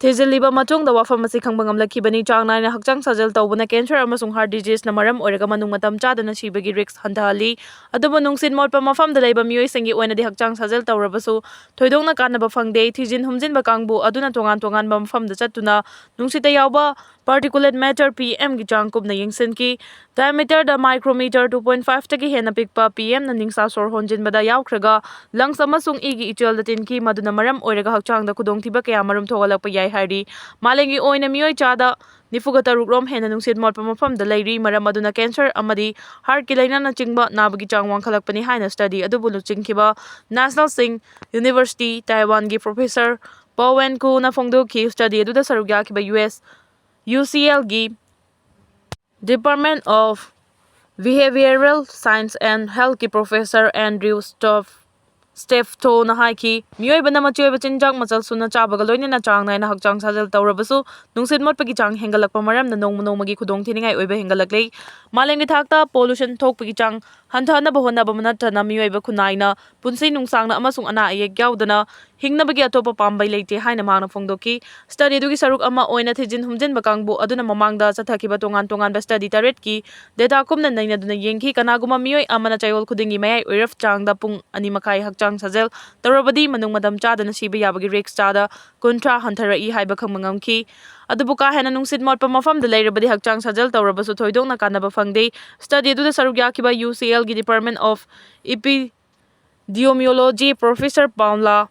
ꯊꯤꯖꯤꯜꯂꯤꯕ ꯃꯇꯨꯡꯗ ꯋꯥꯐꯝ ꯑꯁꯤ ꯈꯪꯕ ꯉꯝꯂꯛꯈꯤꯕꯅꯤ꯫ ꯆꯥꯡ ꯅꯥꯏꯅ ꯍꯛꯆꯥꯡ ꯁꯥꯖꯦꯜ ꯇꯧꯕꯅ cancer ꯑꯃꯁꯨꯡ heart disease ꯅ ꯃꯔꯝ ꯑꯣꯏꯔꯒ ꯃꯅꯨꯡ ꯃꯇꯝ ꯆꯥꯗꯅ ꯁꯤꯕꯒꯤ risk ꯍꯟꯊꯍꯜꯂꯤ꯫ ꯑꯗꯨꯕꯨ ꯅꯨꯡꯁꯤꯠ ꯃꯣꯠꯄ ꯃꯐꯝꯗ ꯂꯩꯕ ꯃꯤꯑꯣꯏꯁꯤꯡꯒꯤ ꯑꯣꯏꯅꯗꯤ ꯍꯛꯆꯥꯡ ꯁꯥꯖꯦꯜ ꯇꯧꯔꯕꯁꯨ ꯊꯣꯏꯗꯣꯛꯅ ꯀꯥꯟꯅꯕ ꯐꯪꯗꯦ꯫ ꯊꯤꯖꯤꯟ ꯍꯨꯝꯖꯤꯟꯕ ꯀꯥꯡꯕꯨ ꯑꯗꯨꯅ ꯇꯣꯉꯥꯟ ꯇꯣꯉꯥꯟꯕ ꯃꯐꯝꯗ ꯆꯠꯇꯨꯅ ꯅꯨꯡꯁꯤꯠꯇ ꯌꯥꯎꯕ particulate matter P M ꯒꯤ ꯆꯥꯡ ꯀꯨꯞꯅ ꯌꯦꯡꯁꯤꯟꯈꯤ꯫ Diameter ꯗ micrometer two point five ꯇꯒꯤ ꯍꯦꯟꯅ ꯄꯤꯛꯄ P M ꯅ ꯅꯤꯡꯁꯥ ꯁꯣꯔ ꯍꯣꯟꯖꯤꯟꯕꯗ ꯌꯥꯎꯈ꯭ꯔꯒ lungs ꯑꯃꯁꯨꯡ ꯏꯒꯤ ꯏꯆꯦꯜꯗ ꯇꯤꯟꯈꯤ, ꯃꯗꯨꯅ ꯃꯔꯝ ꯑꯣꯏꯔꯒ ꯍꯛꯆꯥꯡꯗ ꯈꯨꯗꯣꯡꯊꯤꯕ ꯀꯌꯥ ꯃꯔꯨꯝ ꯊꯣꯛꯍꯜꯂꯛꯄ ꯌꯥꯏ ꯍꯥꯏꯔꯤ꯫ ꯃꯥꯂꯦꯝꯒꯤ ꯑꯣꯏꯅ ꯃꯤꯑꯣꯏ ꯆꯥꯗ ꯅꯤꯐꯨꯒ ꯇꯔꯨꯛ ꯔꯣꯝ ꯍꯦꯟꯅ ꯅꯨꯡꯁꯤꯠ ꯃꯣꯠꯄ ꯃꯐꯝꯗ ꯂꯩꯔꯤ, ꯃꯔꯝ ꯑꯗꯨꯅ cancer ꯑꯃꯗꯤ heart ꯀꯤ ꯂꯥꯏꯅꯥꯅꯆꯤꯡꯕ ꯅꯥꯕꯒꯤ ꯆꯥꯡ ꯋꯥꯡꯈꯠꯂꯛꯄꯅꯤ ꯍꯥꯏꯅ study ꯑꯗꯨꯕꯨ ꯂꯨꯆꯤꯡꯈꯤꯕ National Tsinghua University, Taiwan ꯒꯤ professor Paul Wen Ku ꯅ ꯐꯣꯡꯗꯣꯛꯈꯤ꯫ Study ꯑꯗꯨꯗ ꯁꯔꯨꯛ ꯌꯥꯈꯤꯕ U S U C L ꯒꯤ Department of Behavioral Science and Health ꯀꯤ professor Andrew Stoff Stefto ꯅ ꯍꯥꯏꯈꯤ, ꯃꯤꯑꯣꯏꯕꯅ ꯃꯆꯤ ꯑꯣꯏꯕ ꯆꯤꯟꯖꯥꯛ ꯃꯆꯜ ꯁꯨꯅ ꯆꯥꯕꯒ ꯂꯣꯏꯅꯅ ꯆꯥꯡ ꯅꯥꯏꯅ ꯍꯛꯆꯥꯡ ꯁꯥꯖꯦꯜ ꯇꯧꯔꯕꯁꯨ ꯅꯨꯡꯁꯤꯠ ꯃꯣꯠꯄꯒꯤ ꯆꯥꯡ ꯍꯦꯟꯒꯠꯂꯛꯄ ꯃꯔꯝꯅ ꯅꯣꯡꯃ ꯅꯣꯡꯃꯒꯤ ꯈꯨꯗꯣꯡꯊꯤꯅꯤꯡꯉꯥꯏ ꯑꯣꯏꯕ ꯍꯦꯟꯒꯠꯂꯛꯂꯤ꯫ ꯃꯥꯂꯦꯝꯒꯤ ꯊꯥꯛꯇ pollution ꯊꯣꯛꯄꯒꯤ ꯆꯥꯡ ꯍꯟꯊꯍꯟꯅꯕ ꯍꯣꯠꯅꯕ ꯅꯠꯇꯅ ꯃꯤꯑꯣꯏꯕ ꯈꯨꯟꯅꯥꯏꯅ ꯄꯨꯟꯁꯤ ꯅꯨꯡꯁꯥꯡꯅ ꯑꯃꯁꯨꯡ ꯑꯅꯥ ꯑꯌꯦꯛ ꯌꯥꯎꯗꯅ ꯍꯤꯡꯅꯕꯒꯤ ꯑꯇꯣꯞꯄ ꯄꯥꯝꯕꯩ ꯂꯩꯇꯦ ꯍꯥꯏꯅ ꯃꯍꯥꯛꯅ ꯐꯣꯡꯗꯣꯛꯈꯤ꯫ Study ꯑꯗꯨꯒꯤ ꯁꯔꯨꯛ ꯑꯃ ꯑꯣꯏꯅ ꯊꯤꯖꯤꯟ ꯍꯨꯝꯖꯤꯟꯕ ꯀꯥꯡꯕꯨ ꯑꯗꯨꯅ ꯃꯃꯥꯡꯗ ꯆꯠꯊꯈꯤꯕ ꯇꯣꯉꯥꯟ ꯇꯣꯉꯥꯟꯕ study ꯇꯔꯦꯠꯀꯤ data ꯀꯨꯞꯅ ꯅꯩꯅꯗꯨꯅ ꯌꯦꯡꯈꯤ꯫ ꯀꯅꯥꯒꯨꯝꯕ ꯃꯤꯑꯣꯏ ꯑꯃꯅ ꯆꯌꯣꯜ ꯈꯨꯗꯤꯡꯒꯤ ꯃꯌꯥꯏ ꯑꯣꯏꯔꯞ ꯆꯥꯡꯗ ꯄꯨꯡ ꯑꯅꯤ ꯃꯈꯥꯏ ꯍꯛꯆꯥꯡ ꯁꯥꯖꯦꯜ ꯇꯧꯔꯕꯗꯤ ꯃꯅꯨꯡ ꯃꯇꯝ ꯆꯥꯗꯅ ꯁꯤꯕ ꯌꯥꯕꯒꯤ risk ꯆꯥꯗ ꯀꯨꯟꯊ꯭ꯔꯥ ꯍꯟꯊꯔꯛꯏ ꯍꯥꯏꯕ ꯈꯪꯕ ꯉꯝꯈꯤ꯫ ꯑꯗꯨꯕꯨ ꯀꯥ ꯍꯦꯟꯅ ꯅꯨꯡꯁꯤꯠ ꯃꯣꯠꯄ ꯃꯐꯝꯗ ꯂꯩꯔꯕꯗꯤ ꯍꯛꯆꯥꯡ ꯁꯥꯖꯦꯜ ꯇꯧꯔꯕꯁꯨ ꯊꯣꯏꯗꯣꯛꯅ ꯀꯥꯟꯅꯕ ꯐꯪꯗꯦ꯫ Study ꯑꯗꯨꯗ ꯁꯔꯨꯛ ꯌꯥꯈꯤꯕ U C L ꯒꯤ Department of Epidemiology professor Paola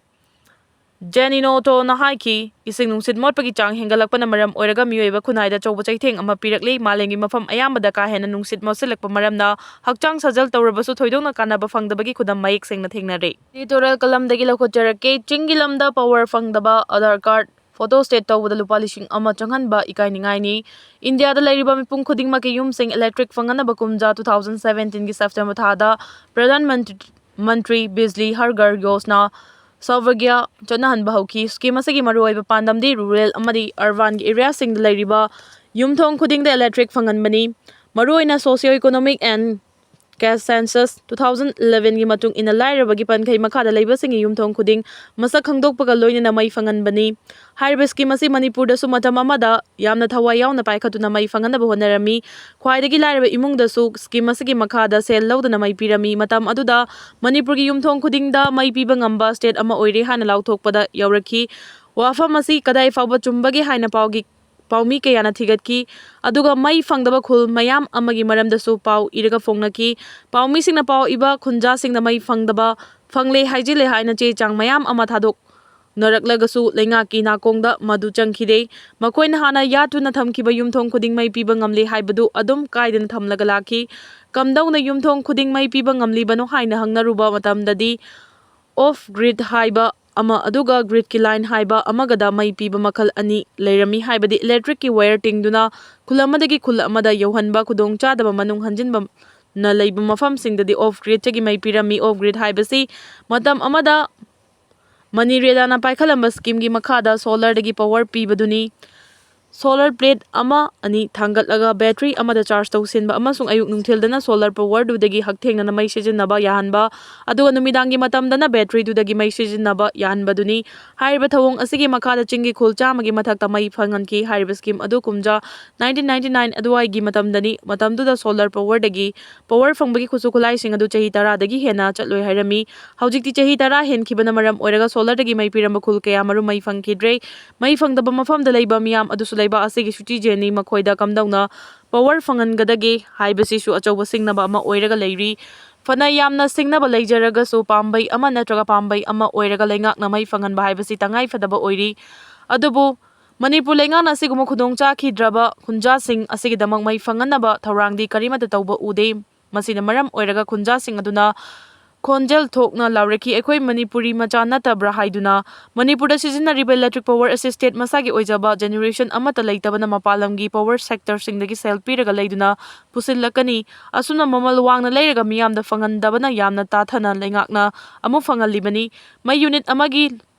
Janinoto ꯅ ꯍꯥꯏꯈꯤ, ꯏꯁꯤꯡ ꯅꯨꯡꯁꯤꯠ ꯃꯣꯠꯄꯒꯤ ꯆꯥꯡ ꯍꯦꯟꯒꯠꯂꯛꯄꯅ ꯃꯔꯝ ꯑꯣꯏꯔꯒ ꯃꯤꯑꯣꯏꯕ ꯈꯨꯟꯅꯥꯏꯗ ꯑꯆꯧꯕ ꯆꯩꯊꯦꯡ ꯑꯃ ꯄꯤꯔꯛꯂꯤ꯫ ꯃꯥꯂꯦꯝꯒꯤ ꯃꯐꯝ ꯑꯌꯥꯝꯕꯗ ꯀꯥ ꯍꯦꯟꯅ ꯅꯨꯡꯁꯤꯠ ꯃꯣꯠꯁꯤꯜꯂꯛꯄ ꯃꯔꯝꯅ ꯍꯛꯆꯥꯡ ꯁꯥꯖꯦꯜ ꯇꯧꯔꯕꯁꯨ ꯊꯣꯏꯗꯣꯛꯅ ꯀꯥꯟꯅꯕ ꯐꯪꯗꯕꯒꯤ ꯈꯨꯗꯝ ꯃꯌꯦꯛ ꯁꯦꯡꯅ ꯊꯦꯡꯅꯔꯦ꯫ Editorial ꯀꯂꯝꯗꯒꯤ ꯂꯧꯈꯠꯆꯔꯛꯀꯦ꯫ ꯆꯤꯡꯒꯤ ꯂꯝꯗ power ꯐꯪꯗꯕ, Aadhaar card, photostat ꯇꯧꯕꯗ ꯂꯨꯄꯥ ꯂꯤꯁꯤꯡ ꯑꯃ ꯆꯪꯍꯟꯕ ꯏꯀꯥꯏꯅꯤꯡꯉꯥꯏꯅꯤ꯫ ꯏꯟꯗꯤꯌꯥꯗ ꯂꯩꯔꯤꯕ ꯃꯤꯄꯨꯝ ꯈꯨꯗꯤꯡꯃꯛꯀꯤ ꯌꯨꯝꯁꯤꯡ electric ꯐꯪꯍꯟꯅꯕ ꯀꯨꯝꯖꯥ two thousand seventeen ꯒꯤ September ꯊꯥꯗ ꯄ꯭ꯔꯙꯥꯟ ꯃꯟꯇ꯭ꯔꯤ ꯃꯟꯇ꯭ꯔꯤ ꯕꯤꯖꯂꯤ ꯍꯔ ꯘꯔ ꯌꯣꯖꯅꯥ ꯁꯧꯚꯥꯒ꯭ꯌ ꯆꯠꯅꯍꯟꯕ ꯍꯧꯈꯤ꯫ ꯁ꯭ꯀꯤꯝ ꯑꯁꯤꯒꯤ ꯃꯔꯨꯑꯣꯏꯕ ꯄꯥꯟꯗꯝꯗꯤ ꯔꯨꯔꯦꯜ ꯑꯃꯗꯤ ꯑꯔꯕꯥꯟꯒꯤ ꯑꯦꯔꯤꯌꯥꯁꯤꯡꯗ ꯂꯩꯔꯤꯕ ꯌꯨꯝꯊꯣꯡ ꯈꯨꯗꯤꯡꯗ ꯏꯂꯦꯛꯇ꯭ꯔꯤꯛ ꯐꯪꯍꯟꯕꯅꯤ꯫ ꯃꯔꯨꯑꯣꯏꯅ Socio Economic and Caste Census two thousand elevenꯒꯤ ꯃꯇꯨꯡ ꯏꯟꯅ ꯂꯥꯏꯔꯕꯒꯤ ꯄꯟꯈꯩ ꯃꯈꯥꯗ ꯂꯩꯕꯁꯤꯡꯒꯤ ꯌꯨꯝꯊꯣꯡ ꯈꯨꯗꯤꯡ ꯃꯁꯛ ꯈꯪꯗꯣꯛꯄꯒ ꯂꯣꯏꯅꯅ ꯃꯩ ꯐꯪꯍꯟꯕꯅꯤ꯫ ꯍꯥꯏꯔꯤꯕ ꯁ꯭ꯀꯤꯝ ꯑꯁꯤ ꯃꯅꯤꯄꯨꯔꯗꯁꯨ ꯃꯇꯝ ꯑꯃꯗ ꯌꯥꯝꯅ ꯊꯋꯥꯏ ꯌꯥꯎꯅ ꯄꯥꯏꯈꯠꯇꯨꯅ ꯃꯩ ꯐꯪꯍꯟꯅꯕ ꯍꯣꯠꯅꯔꯝꯃꯤ꯫ ꯈ꯭ꯋꯥꯏꯗꯒꯤ ꯂꯥꯏꯔꯕ ꯏꯃꯨꯡꯗꯁꯨ ꯁ꯭ꯀꯤꯝ ꯑꯁꯤꯒꯤ ꯃꯈꯥꯗ ꯁꯦꯜ ꯂꯧꯗꯨꯅ ꯃꯩ ꯄꯤꯔꯝꯃꯤ꯫ ꯃꯇꯝ ꯑꯗꯨꯗ ꯃꯅꯤꯄꯨꯔꯒꯤ ꯌꯨꯝꯊꯣꯡ ꯈꯨꯗꯤꯡꯗ ꯃꯩ ꯄꯤꯕ ꯉꯝꯕ ꯁ꯭ꯇꯦꯠ ꯑꯃ ꯑꯣꯏꯔꯦ ꯍꯥꯏꯅ ꯂꯥꯎꯊꯣꯛꯄꯗ ꯌꯥꯎꯔꯛꯈꯤ꯫ ꯋꯥꯐꯝ ꯑꯁꯤ ꯀꯗꯥꯏ ꯐꯥꯎꯕ ꯆꯨꯝꯕꯒꯦ ꯍꯥꯏꯅ ꯄꯥꯎꯒꯤ ꯄꯥꯎꯃꯤ ꯀꯌꯥꯅ ꯊꯤꯒꯠꯈꯤ꯫ ꯑꯗꯨꯒ ꯃꯩ ꯐꯪꯗꯕ ꯈꯨꯜ ꯃꯌꯥꯝ ꯑꯃꯒꯤ ꯃꯔꯝꯗꯁꯨ ꯄꯥꯎ ꯏꯔꯒ ꯐꯣꯡꯅꯈꯤ꯫ ꯄꯥꯎꯃꯤꯁꯤꯡꯅ ꯄꯥꯎ ꯏꯕ ꯈꯨꯟꯖꯥꯁꯤꯡꯅ ꯃꯩ ꯐꯪꯗꯕ ꯐꯪꯂꯦ ꯍꯥꯏꯖꯤꯜꯂꯦ ꯍꯥꯏꯅ ꯆꯦ ꯆꯥꯡ ꯃꯌꯥꯝ ꯑꯃ ꯊꯥꯗꯣꯛꯅꯔꯛꯂꯒꯁꯨ ꯂꯩꯉꯥꯛꯀꯤ ꯅꯥꯀꯣꯡꯗ ꯃꯗꯨ ꯆꯪꯈꯤꯗꯦ꯫ ꯃꯈꯣꯏꯅ ꯍꯥꯟꯅ ꯌꯥꯠꯇꯨꯅ ꯊꯝꯈꯤꯕ ꯌꯨꯝꯊꯣꯡ ꯈꯨꯗꯤꯡ ꯃꯩ ꯄꯤꯕ ꯉꯝꯂꯦ ꯍꯥꯏꯕꯗꯨ ꯑꯗꯨꯝ ꯀꯥꯏꯗꯅ ꯊꯝꯂꯒ ꯂꯥꯛꯈꯤ꯫ ꯀꯝꯗꯧꯅ ꯌꯨꯝꯊꯣꯡ ꯈꯨꯗꯤꯡ ꯃꯩ ꯄꯤꯕ ꯉꯝꯂꯤꯕꯅꯣ ꯍꯥꯏꯅ ꯍꯪꯅꯔꯨꯕ ꯃꯇꯝꯗꯗꯤ, ꯑꯣꯐ ꯒ꯭ꯔꯤꯗ ꯍꯥꯏꯕ ꯑꯃ ꯑꯗꯨꯒ ꯒ꯭ꯔꯤꯗꯀꯤ ꯂꯥꯏꯟ ꯍꯥꯏꯕ ꯑꯃꯒꯗ ꯃꯩ ꯄꯤꯕ ꯃꯈꯜ ꯑꯅꯤ ꯂꯩꯔꯝꯃꯤ꯫ ꯍꯥꯏꯕꯗꯤ ꯏꯂꯦꯛꯇ꯭ꯔꯤꯛꯀꯤ ꯋꯥꯌꯔ ꯇꯤꯡꯗꯨꯅ ꯈꯨꯜ ꯑꯃꯗꯒꯤ ꯈꯨꯜ ꯑꯃꯗ ꯌꯧꯍꯟꯕ ꯈꯨꯗꯣꯡꯆꯥꯗꯕ ꯃꯅꯨꯡ ꯍꯟꯖꯤꯟꯕꯅ ꯂꯩꯕ ꯃꯐꯝꯁꯤꯡꯗꯗꯤ ꯑꯣꯐ ꯒ꯭ꯔꯤꯗꯇꯒꯤ ꯃꯩ ꯄꯤꯔꯝꯃꯤ꯫ ꯑꯣꯐ ꯒ꯭ꯔꯤꯗ ꯍꯥꯏꯕꯁꯤ ꯃꯇꯝ ꯑꯃꯗ ꯃꯅꯤꯔꯦꯗꯥꯅ ꯄꯥꯏꯈꯠꯂꯝꯕ ꯁ꯭ꯀꯤꯝꯒꯤ ꯃꯈꯥꯗ ꯁꯣꯂꯔꯗꯒꯤ ꯄꯥꯋꯔ ꯄꯤꯕꯗꯨꯅꯤ꯫ ꯁꯣꯂꯔ ꯄ꯭ꯂꯦꯠ ꯑꯃ ꯑꯅꯤ ꯊꯥꯡꯒꯠꯂꯒ ꯕꯦꯇ꯭ꯔꯤ ꯑꯃꯗ ꯆꯥꯔꯖ ꯇꯧꯁꯤꯟꯕ ꯑꯃꯁꯨꯡ ꯑꯌꯨꯛ ꯅꯨꯡꯊꯤꯜꯗꯅ ꯁꯣꯂꯔ ꯄꯥꯋꯔꯗꯨꯗꯒꯤ ꯍꯛꯊꯦꯡꯅꯅ ꯃꯩ ꯁꯤꯖꯤꯟꯅꯕ ꯌꯥꯍꯟꯕ, ꯑꯗꯨꯒ ꯅꯨꯃꯤꯗꯥꯡꯒꯤ ꯃꯇꯝꯗꯅ ꯕꯦꯇ꯭ꯔꯤꯗꯨꯗꯒꯤ ꯃꯩ ꯁꯤꯖꯤꯟꯅꯕ ꯌꯥꯍꯟꯕꯗꯨꯅꯤ꯫ ꯍꯥꯏꯔꯤꯕ ꯊꯧꯑꯣꯡ ꯑꯁꯤꯒꯤ ꯃꯈꯥꯗ ꯆꯤꯡꯒꯤ ꯈꯨꯜ ꯆꯥꯝꯃꯒꯤ ꯃꯊꯛꯇ ꯃꯩ ꯐꯪꯍꯟꯈꯤ꯫ ꯍꯥꯏꯔꯤꯕ ꯁ꯭ꯀꯤꯝ ꯑꯗꯨ ꯀꯨꯝꯖꯥ nineteen ninety nine ꯑꯗꯨꯋꯥꯏꯒꯤ ꯃꯇꯝꯗꯅꯤ꯫ ꯃꯇꯝꯗꯨꯗ ꯁꯣꯂꯔ ꯄꯥꯋꯔꯗꯒꯤ ꯄꯥꯋꯔ ꯐꯪꯕꯒꯤ ꯈꯨꯠꯁꯨ ꯈꯨꯠꯂꯥꯏꯁꯤꯡ ꯑꯗꯨ ꯆꯍꯤ ꯇꯔꯥꯗꯒꯤ ꯍꯦꯟꯅ ꯆꯠꯂꯣꯏ ꯍꯥꯏꯔꯝꯃꯤ꯫ ꯍꯧꯖꯤꯛꯇꯤ ꯆꯍꯤ ꯇꯔꯥ ꯍꯦꯟꯈꯤꯕꯅ ꯃꯔꯝ ꯑꯣꯏꯔꯒ ꯁꯣꯂꯔꯗꯒꯤ ꯃꯩ ꯄꯤꯔꯝꯕ ꯈꯨꯜ ꯀꯌꯥꯃꯔꯨꯝ ꯃꯩ ꯐꯪꯈꯤꯗ꯭ꯔꯦ꯫ ꯃꯩ ꯐꯪꯗꯕ ꯃꯐꯝꯗ ꯂꯩꯕ ꯃꯤꯌꯥꯝ ꯑꯗꯨꯁꯨ ꯂꯩꯕꯥꯛ ꯑꯁꯤꯒꯤ ꯁꯤꯇꯤꯖꯦꯟꯅꯤ꯫ ꯃꯈꯣꯏꯗ ꯀꯝꯗꯧꯅ ꯄꯥꯋꯔ ꯐꯪꯍꯟꯒꯗꯒꯦ ꯍꯥꯏꯕꯁꯤꯁꯨ ꯑꯆꯧꯕ ꯁꯤꯡꯅꯕ ꯑꯃ ꯑꯣꯏꯔꯒ ꯂꯩꯔꯤ꯫ ꯐꯅ ꯌꯥꯝꯅ ꯁꯤꯡꯅꯕ ꯂꯩꯖꯔꯒꯁꯨ ꯄꯥꯝꯕꯩ ꯑꯃ ꯅꯠꯇ꯭ꯔꯒ ꯄꯥꯝꯕꯩ ꯑꯃ ꯑꯣꯏꯔꯒ ꯂꯩꯉꯥꯛꯅ ꯃꯩ ꯐꯪꯍꯟꯕ ꯍꯥꯏꯕꯁꯤ ꯇꯉꯥꯏ ꯐꯗꯕ ꯑꯣꯏꯔꯤ꯫ ꯑꯗꯨꯕꯨ ꯃꯅꯤꯄꯨꯔ ꯂꯩꯉꯥꯛꯅ ꯑꯁꯤꯒꯨꯝꯕ ꯈꯨꯗꯣꯡ ꯆꯥꯈꯤꯗ꯭ꯔꯕ ꯈꯨꯟꯖꯥꯁꯤꯡ ꯑꯁꯤꯒꯤꯗꯃꯛ ꯃꯩ ꯐꯪꯍꯟꯅꯕ ꯊꯧꯔꯥꯡꯗꯤ ꯀꯔꯤꯃꯠꯇ ꯇꯧꯕ ꯎꯗꯦ꯫ ꯃꯁꯤꯅ ꯃꯔꯝ ꯑꯣꯏꯔꯒ ꯈꯨꯟꯖꯥꯁꯤꯡ ꯑꯗꯨꯅ ꯈꯣꯟꯖꯦꯜ ꯊꯣꯛꯅ ꯂꯥꯎꯔꯛꯈꯤ, "ꯑꯩꯈꯣꯏ ꯃꯅꯤꯄꯨꯔꯤ ꯃꯆꯥ ꯅꯠꯇꯕ꯭ꯔꯥ?" ꯍꯥꯏꯗꯨꯅ꯫ ꯃꯅꯤꯄꯨꯔꯗ ꯁꯤꯖꯤꯟꯅꯔꯤꯕ electric power ꯑꯁꯤ state ꯃꯁꯥꯒꯤ ꯑꯣꯏꯖꯕ generation ꯑꯃꯠꯇ ꯂꯩꯇꯕꯅ ꯃꯄꯥꯟ ꯂꯝꯒꯤ power sectorꯁꯤꯡꯗꯒꯤ ꯁꯦꯜ ꯄꯤꯔꯒ ꯂꯩꯗꯨꯅ ꯄꯨꯁꯤꯜꯂꯛꯀꯅꯤ꯫ ꯑꯁꯨꯝꯅ ꯃꯃꯜ ꯋꯥꯡꯅ ꯂꯩꯔꯒ ꯃꯤꯌꯥꯝꯗ ꯐꯪꯍꯟꯗꯕꯅ ꯌꯥꯝꯅ ꯇꯥꯊꯅ ꯂꯩꯉꯥꯛꯅ ꯑꯃꯨꯛ ꯐꯪꯍꯜꯂꯤꯕꯅꯤ꯫ ꯃꯩ unit ꯑꯃꯒꯤ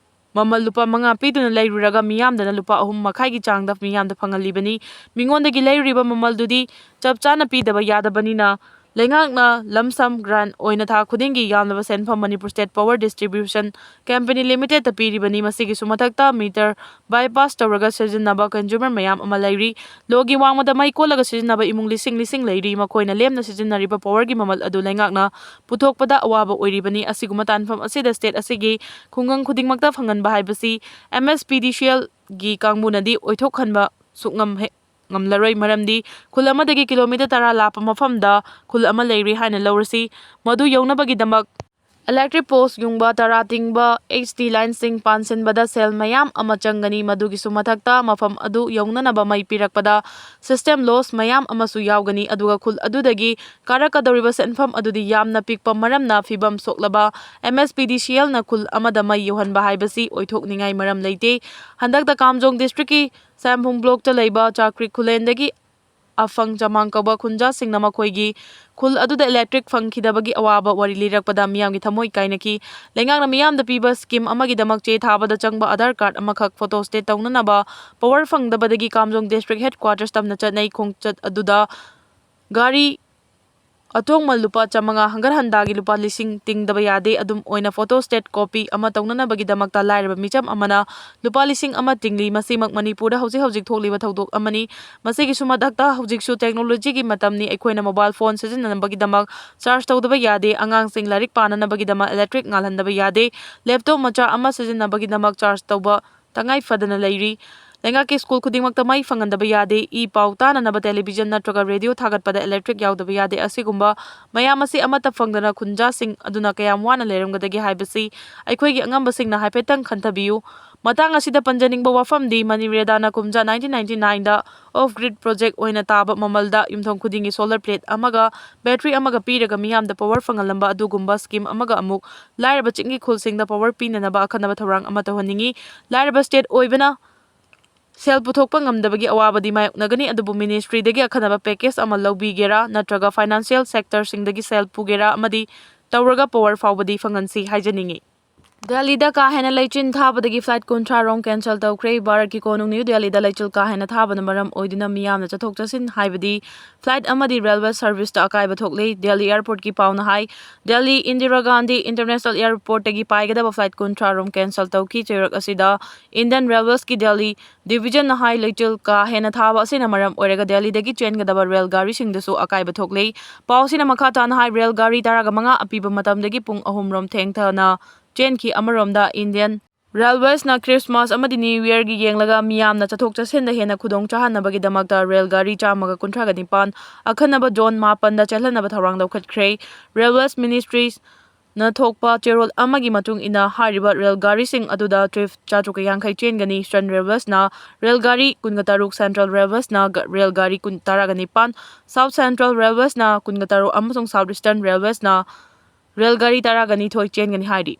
ꯃꯃꯜ ꯂꯨꯄꯥ ꯃꯉꯥ ꯄꯤꯗꯨꯅ ꯂꯩꯔꯨꯔꯒ ꯃꯤꯌꯥꯝꯗꯅ ꯂꯨꯄꯥ ꯑꯍꯨꯝ ꯃꯈꯥꯏꯒꯤ ꯆꯥꯡꯗ ꯃꯤꯌꯥꯝꯗ ꯐꯪꯍꯜꯂꯤꯕꯅꯤ꯫ ꯃꯤꯉꯣꯟꯗꯒꯤ ꯂꯩꯔꯨꯔꯤꯕ ꯃꯃꯜꯗꯨꯗꯤ ꯆꯞ ꯆꯥꯅ ꯄꯤꯗꯕ ꯌꯥꯗꯕꯅꯤꯅ ꯂꯩꯉꯥꯛꯅ lump sum grant ꯑꯣꯏꯅ ꯊꯥ ꯈꯨꯗꯤꯡꯒꯤ ꯌꯥꯝꯂꯕ ꯁꯦꯟꯐꯝ Manipur State Power Distribution Company Limitedꯇ ꯄꯤꯔꯤꯕꯅꯤ꯫ ꯃꯁꯤꯒꯤꯁꯨ ꯃꯊꯛꯇ meter bypass ꯇꯧꯔꯒ ꯁꯤꯖꯤꯟꯅꯕ consumer ꯃꯌꯥꯝ ꯑꯃ ꯂꯩꯔꯤ꯫ ꯂꯣꯒꯤ ꯋꯥꯡꯃꯗ ꯃꯩ ꯀꯣꯜꯂꯒ ꯁꯤꯖꯤꯟꯅꯕ ꯏꯃꯨꯡ ꯂꯤꯁꯤꯡ ꯂꯤꯁꯤꯡ ꯂꯩꯔꯤ꯫ ꯃꯈꯣꯏꯅ ꯂꯦꯝꯅ ꯁꯤꯖꯤꯟꯅꯔꯤꯕ powerꯒꯤ ꯃꯃꯜ ꯑꯗꯨ ꯂꯩꯉꯥꯛꯅ ꯄꯨꯊꯣꯛꯄꯗ ꯑꯋꯥꯕ ꯑꯣꯏꯔꯤꯕꯅꯤ꯫ ꯑꯁꯤꯒꯨꯝꯕ ꯇꯥꯟꯐꯝ ꯑꯁꯤꯗ state ꯑꯁꯤꯒꯤ ꯈꯨꯡꯒꯪ ꯈꯨꯗꯤꯡꯃꯛꯇ ꯐꯪꯍꯟꯕ ꯍꯥꯏꯕꯁꯤ MSPDCLꯒꯤ ꯀꯥꯡꯕꯨꯅꯗꯤ ꯑꯣꯏꯊꯣꯛꯍꯟꯕ ꯁꯨꯛꯉꯝ ꯍꯦꯛ ꯉꯝꯂꯔꯣꯏ꯫ ꯃꯔꯝꯗꯤ ꯈꯨꯜ ꯑꯃꯗꯒꯤ kilometre ꯇꯔꯥ ꯂꯥꯞꯄ ꯃꯐꯝꯗ ꯈꯨꯜ ꯑꯃ ꯂꯩꯔꯦ ꯍꯥꯏꯅ ꯂꯧꯔꯁꯤ꯫ ꯃꯗꯨ ꯌꯧꯅꯕꯒꯤꯗꯃꯛ electric post ꯌꯨꯡꯕ, ꯇꯔꯥ ꯇꯤꯡꯕ, H T lineꯁꯤꯡ ꯄꯥꯟꯁꯤꯟꯕꯗ ꯁꯦꯜ ꯃꯌꯥꯝ ꯑꯃ ꯆꯪꯒꯅꯤ꯫ ꯃꯗꯨꯒꯤꯁꯨ ꯃꯊꯛꯇ ꯃꯐꯝ ꯑꯗꯨ ꯌꯧꯅꯅꯕ ꯃꯩ ꯄꯤꯔꯛꯄꯗ system loss ꯃꯌꯥꯝ ꯑꯃꯁꯨ ꯌꯥꯎꯒꯅꯤ꯫ ꯑꯗꯨꯒ ꯈꯨꯜ ꯑꯗꯨꯗꯒꯤ ꯀꯥꯔꯛꯀꯗꯧꯔꯤꯕ ꯁꯦꯟꯐꯝ ꯑꯗꯨꯗꯤ ꯌꯥꯝꯅ ꯄꯤꯛꯄ ꯃꯔꯝꯅ ꯐꯤꯕꯝ ꯁꯣꯛꯂꯕ MSPDCLꯅ ꯈꯨꯜ ꯑꯃꯗ ꯃꯩ ꯌꯧꯍꯟꯕ ꯍꯥꯏꯕꯁꯤ ꯑꯣꯏꯊꯣꯛꯅꯤꯡꯉꯥꯏ ꯃꯔꯝ ꯂꯩꯇꯦ꯫ ꯍꯟꯗꯛꯇ ꯀꯥꯝꯖꯣꯡ districtꯀꯤ ꯁꯥꯏꯝꯐꯨꯡ blockꯇ ꯂꯩꯕ ꯆꯥꯀ꯭ꯔꯤꯛ ꯈꯨꯂꯦꯟꯗꯒꯤ ꯑꯐꯪ ꯆꯃꯥꯡ ꯀꯧꯕ ꯈꯨꯟꯖꯥꯁꯤꯡꯅ ꯃꯈꯣꯏꯒꯤ ꯈꯨꯜ ꯑꯗꯨꯗ electric ꯐꯪꯈꯤꯗꯕꯒꯤ ꯑꯋꯥꯕ ꯋꯥꯔꯤ ꯂꯤꯔꯛꯄꯗ ꯃꯤꯌꯥꯝꯒꯤ ꯊꯃꯣꯏ ꯀꯥꯏꯅꯈꯤ꯫ ꯂꯩꯉꯥꯛꯅ ꯃꯤꯌꯥꯝꯗ ꯄꯤꯕ scheme ꯑꯃꯒꯤꯗꯃꯛ ꯆꯦ ꯊꯥꯕꯗ ꯆꯪꯕ Aadhaar card ꯑꯃꯈꯛ photostat ꯇꯧꯅꯅꯕ power ꯐꯪꯗꯕꯗꯒꯤ ꯀꯥꯝꯖꯣꯡ district headquarters ꯇꯝꯅ ꯆꯠꯅꯩ꯫ ꯈꯣꯡꯆꯠ ꯑꯗꯨꯗ ꯒꯥꯔꯤ ꯑꯇꯣꯡꯃꯜ ꯂꯨꯄꯥ ꯆꯥꯃꯉꯥ, ꯍꯪꯒꯠ ꯍꯟꯗꯥꯒꯤ ꯂꯨꯄꯥ ꯂꯤꯁꯤꯡ ꯇꯤꯡꯗꯕ ꯌꯥꯗꯦ꯫ ꯑꯗꯨꯝ ꯑꯣꯏꯅ photostat copy ꯑꯃ ꯇꯧꯅꯅꯕꯒꯤꯗꯃꯛꯇ ꯂꯥꯏꯔꯕ ꯃꯤꯆꯝ ꯑꯃꯅ ꯂꯨꯄꯥ ꯂꯤꯁꯤꯡ ꯑꯃ ꯇꯤꯡꯂꯤ꯫ ꯃꯁꯤꯃꯛ ꯃꯅꯤꯄꯨꯔꯗ ꯍꯧꯖꯤꯛ ꯍꯧꯖꯤꯛ ꯊꯣꯛꯂꯤꯕ ꯊꯧꯗꯣꯛ ꯑꯃꯅꯤ꯫ ꯃꯁꯤꯒꯤꯁꯨ ꯃꯊꯛꯇ ꯍꯧꯖꯤꯛꯁꯨ technologyꯒꯤ ꯃꯇꯝꯅꯤ꯫ ꯑꯩꯈꯣꯏꯅ mobile phone ꯁꯤꯖꯤꯟꯅꯅꯕꯒꯤꯗꯃꯛ charge ꯇꯧꯗꯕ ꯌꯥꯗꯦ꯫ ꯑꯉꯥꯡꯁꯤꯡ ꯂꯥꯏꯔꯤꯛ ꯄꯥꯅꯅꯕꯒꯤꯗꯃꯛ electric ꯉꯥꯜꯍꯟꯗꯕ ꯌꯥꯗꯦ꯫ Laptop ꯃꯆꯥ ꯑꯃ ꯁꯤꯖꯤꯟꯅꯕꯒꯤꯗꯃꯛ charge ꯇꯧꯕ ꯇꯉꯥꯏ ꯐꯗꯅ ꯂꯩꯔꯤ꯫ ꯂꯩꯉꯥꯛꯀꯤ ꯁ꯭ꯀꯨꯜ ꯈꯨꯗꯤꯡꯃꯛꯇ ꯃꯩ ꯐꯪꯍꯟꯗꯕ ꯌꯥꯗꯦ, ꯏ ꯄꯥꯎ ꯇꯥꯅꯅꯕ ꯇꯦꯂꯤꯚꯤꯖꯟ ꯅꯠꯇ꯭ꯔꯒ ꯔꯦꯗꯤꯑꯣ ꯊꯥꯒꯠꯄꯗ ꯏꯂꯦꯛꯇ꯭ꯔꯤꯛ ꯌꯥꯎꯗꯕ ꯌꯥꯗꯦ꯫ ꯑꯁꯤꯒꯨꯝꯕ ꯃꯌꯥꯝ ꯑꯁꯤ ꯑꯃꯠꯇ ꯐꯪꯗꯅ ꯈꯨꯟꯖꯥꯁꯤꯡ ꯑꯗꯨꯅ ꯀꯌꯥꯝ ꯋꯥꯅ ꯂꯩꯔꯝꯒꯗꯒꯦ ꯍꯥꯏꯕꯁꯤ ꯑꯩꯈꯣꯏꯒꯤ ꯑꯉꯝꯕꯁꯤꯡꯅ ꯍꯥꯏꯐꯦꯠꯇꯪ ꯈꯟꯊꯕꯤꯌꯨ꯫ ꯃꯇꯥꯡ ꯑꯁꯤꯗ ꯄꯟꯖꯅꯤꯡꯕ ꯋꯥꯐꯝꯗꯤ, ꯃꯅꯤꯔꯦꯗꯥꯅ ꯀꯨꯝꯖꯥ nineteen ninety-nine ꯗ off grid project ꯑꯣꯏꯅ ꯇꯥꯕ ꯃꯃꯜꯗ ꯌꯨꯝꯊꯣꯡ ꯈꯨꯗꯤꯡꯒꯤ solar plate ꯑꯃꯒ battery ꯑꯃꯒ ꯄꯤꯔꯒ ꯃꯤꯌꯥꯝꯗ power ꯐꯪꯍꯜꯂꯝꯕ ꯑꯗꯨꯒꯨꯝꯕ scheme ꯑꯃꯒ ꯑꯃꯨꯛ ꯂꯥꯏꯔꯕ ꯆꯤꯡꯒꯤ ꯈꯨꯜꯁꯤꯡꯗ power ꯄꯤꯅꯅꯕ ꯑꯈꯟꯅꯕ ꯊꯧꯔꯥꯡ ꯑꯃ ꯇꯧꯍꯟꯅꯤꯡꯏ꯫ ꯂꯥꯏꯔꯕ state ꯑꯣꯏꯕꯅ ꯁꯦꯜ ꯄꯨꯊꯣꯛꯄ ꯉꯝꯗꯕꯒꯤ ꯑꯋꯥꯕꯗꯤ ꯃꯥꯌꯣꯛꯅꯒꯅꯤ, ꯑꯗꯨꯕꯨ ministry ꯗꯒꯤ ꯑꯈꯟꯅꯕ package ꯑꯃ ꯂꯧꯕꯤꯒꯦꯔꯥ ꯅꯠꯇ꯭ꯔꯒ financial sector ꯁꯤꯡꯗꯒꯤ ꯁꯦꯜ ꯄꯨꯒꯦꯔꯥ ꯑꯃꯗꯤ ꯇꯧꯔꯒ power ꯐꯥꯎꯕꯗꯤ ꯐꯪꯍꯟꯁꯤ ꯍꯥꯏꯖꯅꯤꯡꯏ꯫ ꯗꯦꯜꯂꯤꯗ ꯀꯥ ꯍꯦꯟꯅ ꯂꯩꯆꯤꯟ ꯊꯥꯕꯗꯒꯤ flight ꯀꯨꯟꯊ꯭ꯔꯥ ꯔꯣꯝ cancel ꯇꯧꯈ꯭ꯔꯦ꯫ ꯚꯥꯔꯠꯀꯤ ꯀꯣꯅꯨꯡ ꯅ꯭ꯌꯨ ꯗꯦꯜꯂꯤꯗ ꯂꯩꯆꯤꯜ ꯀꯥ ꯍꯦꯟꯅ ꯊꯥꯕꯅ ꯃꯔꯝ ꯑꯣꯏꯗꯨꯅ ꯃꯤꯌꯥꯝꯅ ꯆꯠꯊꯣꯛ ꯆꯠꯁꯤꯟ, ꯍꯥꯏꯕꯗꯤ flight ꯑꯃꯗꯤ railway service ꯇ ꯑꯀꯥꯏꯕ ꯊꯣꯛꯂꯦ꯫ ꯗꯦꯜꯂꯤ airport ꯀꯤ ꯄꯥꯎꯅ ꯍꯥꯏ, ꯗꯦꯜꯂꯤ ꯏꯟꯗꯤꯔꯥ ꯒꯥꯟꯙꯤ International Airport ꯇꯒꯤ ꯄꯥꯏꯒꯗꯕ flight ꯀꯨꯟꯊ꯭ꯔꯥ ꯔꯣꯝ cancel ꯇꯧꯈꯤ꯫ ꯆꯩꯔꯛ ꯑꯁꯤꯗ Indian Railways ꯀꯤ ꯗꯦꯜꯂꯤ division ꯅ ꯍꯥꯏ, ꯂꯩꯆꯤꯜ ꯀꯥ ꯍꯦꯟꯅ ꯊꯥꯕ ꯑꯁꯤꯅ ꯃꯔꯝ ꯑꯣꯏꯔꯒ ꯗꯦꯜꯂꯤꯗꯒꯤ ꯆꯦꯟꯒꯗꯕ ꯔꯦꯜ ꯒꯥꯔꯤꯁꯤꯡꯗꯁꯨ ꯑꯀꯥꯏꯕ ꯊꯣꯛꯂꯦ꯫ ꯄꯥꯎ ꯑꯁꯤꯅ ꯃꯈꯥ ꯇꯥꯅ ꯍꯥꯏ, ꯔꯦꯜ ꯒꯥꯔꯤ ꯇꯔꯥꯒ ꯃꯉꯥ ꯑꯄꯤꯕ ꯃꯇꯝꯗꯒꯤ ꯄꯨꯡ ꯑꯍꯨꯝ ꯔꯣꯝ ꯊꯦꯡꯊꯅ ꯆꯦꯟꯈꯤ꯫ ꯑꯃꯔꯣꯝꯗ, Indian Railways ꯅ Christmas ꯑꯃꯗꯤ New Year ꯒꯤ ꯌꯦꯡꯂꯒ ꯃꯤꯌꯥꯝꯅ ꯆꯠꯊꯣꯛ ꯆꯠꯁꯤꯟꯗ ꯍꯦꯟꯅ ꯈꯨꯗꯣꯡ ꯆꯥꯍꯟꯅꯕꯒꯤꯗꯃꯛꯇ ꯔꯦꯜ ꯒꯥꯔꯤ ꯆꯥꯝꯃꯒ ꯀꯨꯟꯊ꯭ꯔꯥꯒ ꯅꯤꯄꯥꯟ ꯑꯈꯟꯅꯕ zone ꯃꯥꯄꯟꯗ ꯆꯦꯜꯍꯟꯅꯕ ꯊꯧꯔꯥꯡ ꯂꯧꯈꯠꯈ꯭ꯔꯦ꯫ Railways Ministry ꯅ ꯊꯣꯛꯄ ꯆꯦꯔꯣꯜ ꯑꯃꯒꯤ ꯃꯇꯨꯡ ꯏꯟꯅ, ꯍꯥꯏꯔꯤꯕ ꯔꯦꯜ ꯒꯥꯔꯤꯁꯤꯡ ꯑꯗꯨꯗ trip ꯆꯥꯇ꯭ꯔꯨꯛꯀ ꯌꯥꯡꯈꯩ ꯆꯦꯟꯒꯅꯤ꯫ Eastern Railways ꯅ ꯔꯦꯜ ꯒꯥꯔꯤ ꯀꯨꯟꯒ ꯇꯔꯨꯛ, Central Railways ꯅ ꯒ-, ꯔꯦꯜ ꯒꯥꯔꯤ ꯀꯨꯟ, ꯇꯔꯥꯒ ꯅꯤꯄꯥꯟ, South Central Railways ꯅ ꯀꯨꯟꯒ ꯇꯔꯨꯛ ꯑꯃꯁꯨꯡ South Eastern Railways ꯅ ꯔꯦꯜ ꯒꯥꯔꯤ ꯇꯔꯥꯒ ꯅꯤꯊꯣꯏ ꯆꯦꯟꯒꯅꯤ ꯍꯥꯏꯔꯤ꯫